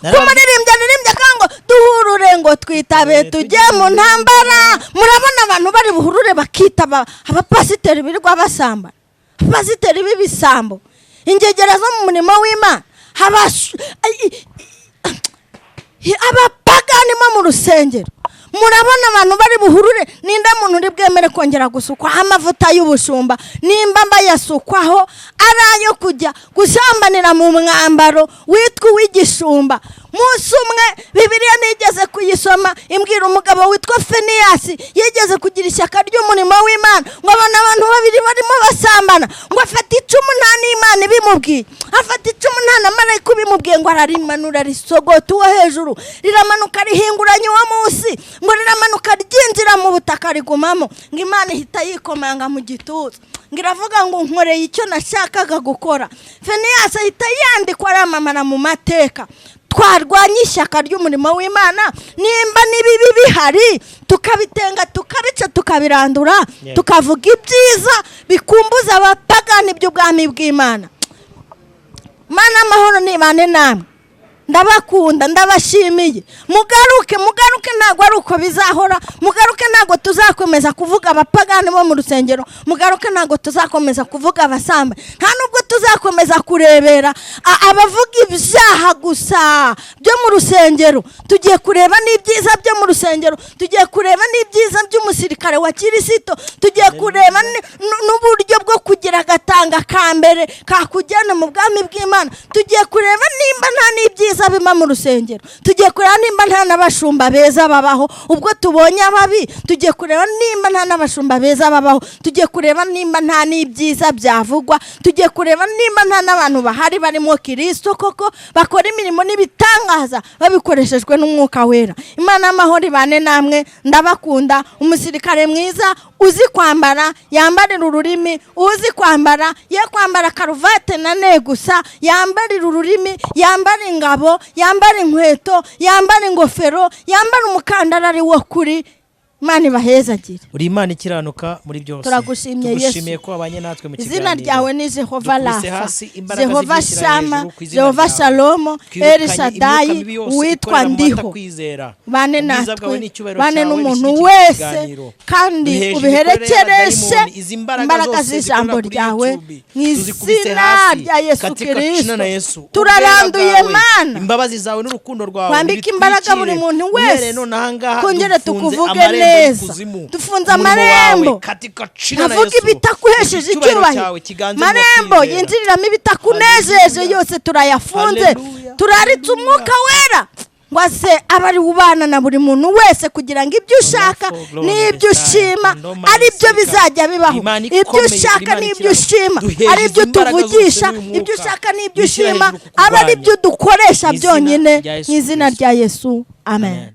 Speaker 1: ko umuririmbyi aririmbye kandi ngo duhurure, ngo twitabe, tujye mu ntambara, murabona abantu bari buhurure bakitaba abapasiteri birirwa basambana, abapasiteri b'ibisambo, ingegera zo mu murimo w'Imana, abapagani bo mu rusengero? Murabona abantu bari buhurure? Ninde muntu uri bwemere kongera gusukwaho amavuta y'ubushumba nimba bayasukwaho ari ayo kujya gusambanira mu mwambaro witwa uw'igishumba? Munsi umwe Bibiliya nigeze kuyisoma, imbwira umugabo witwa Feniyasi yigeze kugira ishyaka ry'umurimo w'Imana, ngo abona abantu babiri barimo basambana, ngo afate icumu nta n'Imana ibimubwiye, afata icumu nta na marayika ubimubwiye, ngo ararimanura risogota uwo hejuru, riramanuka rihinguranya uwo munsi, ngo riramanuka ryinjira mu butaka rigumamo. Ngo Imana ihita yikomanga mu gituza, ngo iravuga ngo nkoreye icyo nashakaga gukora. Feniyasi ahita yandikwa, aramamara mu mateka. Twarwanya ishyaka ry'umurimo w'Imana nimba n'ibibi bihari tukabitenga, tukabica, tukabirandura, tukavuga ibyiza bikumbuza abapagani by'ubwami bw'Imana. Mana, amahoro nibane namwe. Ndabakunda, ndabashimiye. Mugaruke, mugaruke, ntabwo ari uko bizahora. Mugaruke, ntabwo tuzakomeza kuvuga abapagani bo mu rusengero. Mugaruke, ntabwo tuzakomeza kuvuga abasamba. Nta nubwo tuzakomeza kurebera abavuga ibyaha gusa byo mu rusengero. Tugiye kureba n'ibyiza byo mu rusengero, tugiye kureba n'ibyiza by'umusirikare wa Kirisito, tugiye kureba n'uburyo bwo kugira agatanga ka mbere kakujyana mu bwami bw'Imana. Tugiye kureba nimba nta n'ibyiza biba mu rusengero, tugiye kureba nimba nta n'abashumba beza babaho. Ubwo tubonye ababi, tugiye kureba nimba nta n'abashumba beza babaho, tugiye kureba nimba nta n'ibyiza byavugwa, tugiye kureba nimba nta n'abantu bahari barimo Kirisito koko bakora imirimo n'ibitangaza babikoreshejwe n'Umwuka Wera. Imana y'amahoro ibane namwe, ndabakunda. Umusirikare mwiza uzi kwambara yambarira ururimi, uzi kwambara ye kwambara karuvate na ne gusa, yambarira ururimi, yambara ingabo, yambara inkweto, yambara ingofero, yambara umukandara ari wo kuri. Imana ibahezagire.
Speaker 2: Uri Imana ikiranuka muri byose.
Speaker 1: Turagushimye, Yesu.
Speaker 2: Tugushimiye ko wabanye natwe mu kiganiro.
Speaker 1: Izina ryawe ni Jehova
Speaker 2: Dukubise
Speaker 1: Rafa,
Speaker 2: hasi imbaraga
Speaker 1: Jehova
Speaker 2: z'ibishyira
Speaker 1: Shama,
Speaker 2: hejuru ku izina
Speaker 1: Jehova
Speaker 2: ryawe.
Speaker 1: Shalomo,
Speaker 2: Twirukanye
Speaker 1: El
Speaker 2: imyuka
Speaker 1: Shadayi,
Speaker 2: mibi yose
Speaker 1: uwitwa
Speaker 2: ikorera mu
Speaker 1: Ndiho.
Speaker 2: batakwizera.
Speaker 1: Bane
Speaker 2: Ubwiza
Speaker 1: natwe,
Speaker 2: bwawe n'icyubahiro
Speaker 1: bane
Speaker 2: cyawe
Speaker 1: n'umuntu
Speaker 2: bishyigikire
Speaker 1: wese,
Speaker 2: ikiganiro.
Speaker 1: kandi
Speaker 2: Duheje imikorere
Speaker 1: ubiherekereshe
Speaker 2: y'abadayimoni, izi mbaraga
Speaker 1: imbaraga
Speaker 2: zose
Speaker 1: z'ijambo
Speaker 2: zikorera kuri
Speaker 1: ryawe
Speaker 2: YouTube,
Speaker 1: mu
Speaker 2: tuzikubise
Speaker 1: izina
Speaker 2: hasi.
Speaker 1: rya Yesu
Speaker 2: Katika
Speaker 1: Kirisito.
Speaker 2: jina la Yesu.
Speaker 1: Turaranduye
Speaker 2: Ubwera bwawe,
Speaker 1: Mana.
Speaker 2: imbabazi zawe n'urukundo rwawe
Speaker 1: Wambike imbaraga buri
Speaker 2: nibitwikire.
Speaker 1: muntu
Speaker 2: Uhereye
Speaker 1: wese,
Speaker 2: none ahangaha
Speaker 1: twongere
Speaker 2: dufunze
Speaker 1: tukuvuge
Speaker 2: amarembo
Speaker 1: neza.
Speaker 2: y'ikuzimu.
Speaker 1: Dufunze
Speaker 2: Umurimo wawe,
Speaker 1: amarembo.
Speaker 2: katika jina la
Speaker 1: Ntavuga
Speaker 2: Yesu.
Speaker 1: ibitakuhesheje
Speaker 2: Icyubahiro
Speaker 1: icyubahiro.
Speaker 2: cyawe kiganze mu
Speaker 1: Marembo
Speaker 2: bakwizera.
Speaker 1: yinjiriramo ibitakunejeje
Speaker 2: Haleluya.
Speaker 1: yose turayafunze.
Speaker 2: Haleluya.
Speaker 1: Turaritse Umwuka Wera ngo aze abe ari ubana na buri muntu wese, kugira ngo ibyo ushaka
Speaker 2: Glory
Speaker 1: n'ibyo
Speaker 2: Messiah.
Speaker 1: ushima
Speaker 2: Ndoma
Speaker 1: ari byo
Speaker 2: Messiah.
Speaker 1: bizajya bibaho.
Speaker 2: Imana
Speaker 1: Ibyo
Speaker 2: ikomeye,
Speaker 1: ushaka
Speaker 2: Imana
Speaker 1: n'ibyo
Speaker 2: ikiranuka.
Speaker 1: ushima
Speaker 2: Duheje
Speaker 1: ari byo
Speaker 2: izi mbaraga zose
Speaker 1: tuvugisha,
Speaker 2: n'uyu mwuka.
Speaker 1: ibyo ushaka n'ibyo
Speaker 2: Dushyira
Speaker 1: ushima
Speaker 2: hejuru
Speaker 1: abe ari
Speaker 2: kukurwanya.
Speaker 1: byo dukoresha
Speaker 2: Mu izina
Speaker 1: byonyine,
Speaker 2: rya Yesu
Speaker 1: mu izina
Speaker 2: Kristo.
Speaker 1: rya Yesu, amen.
Speaker 2: Amen.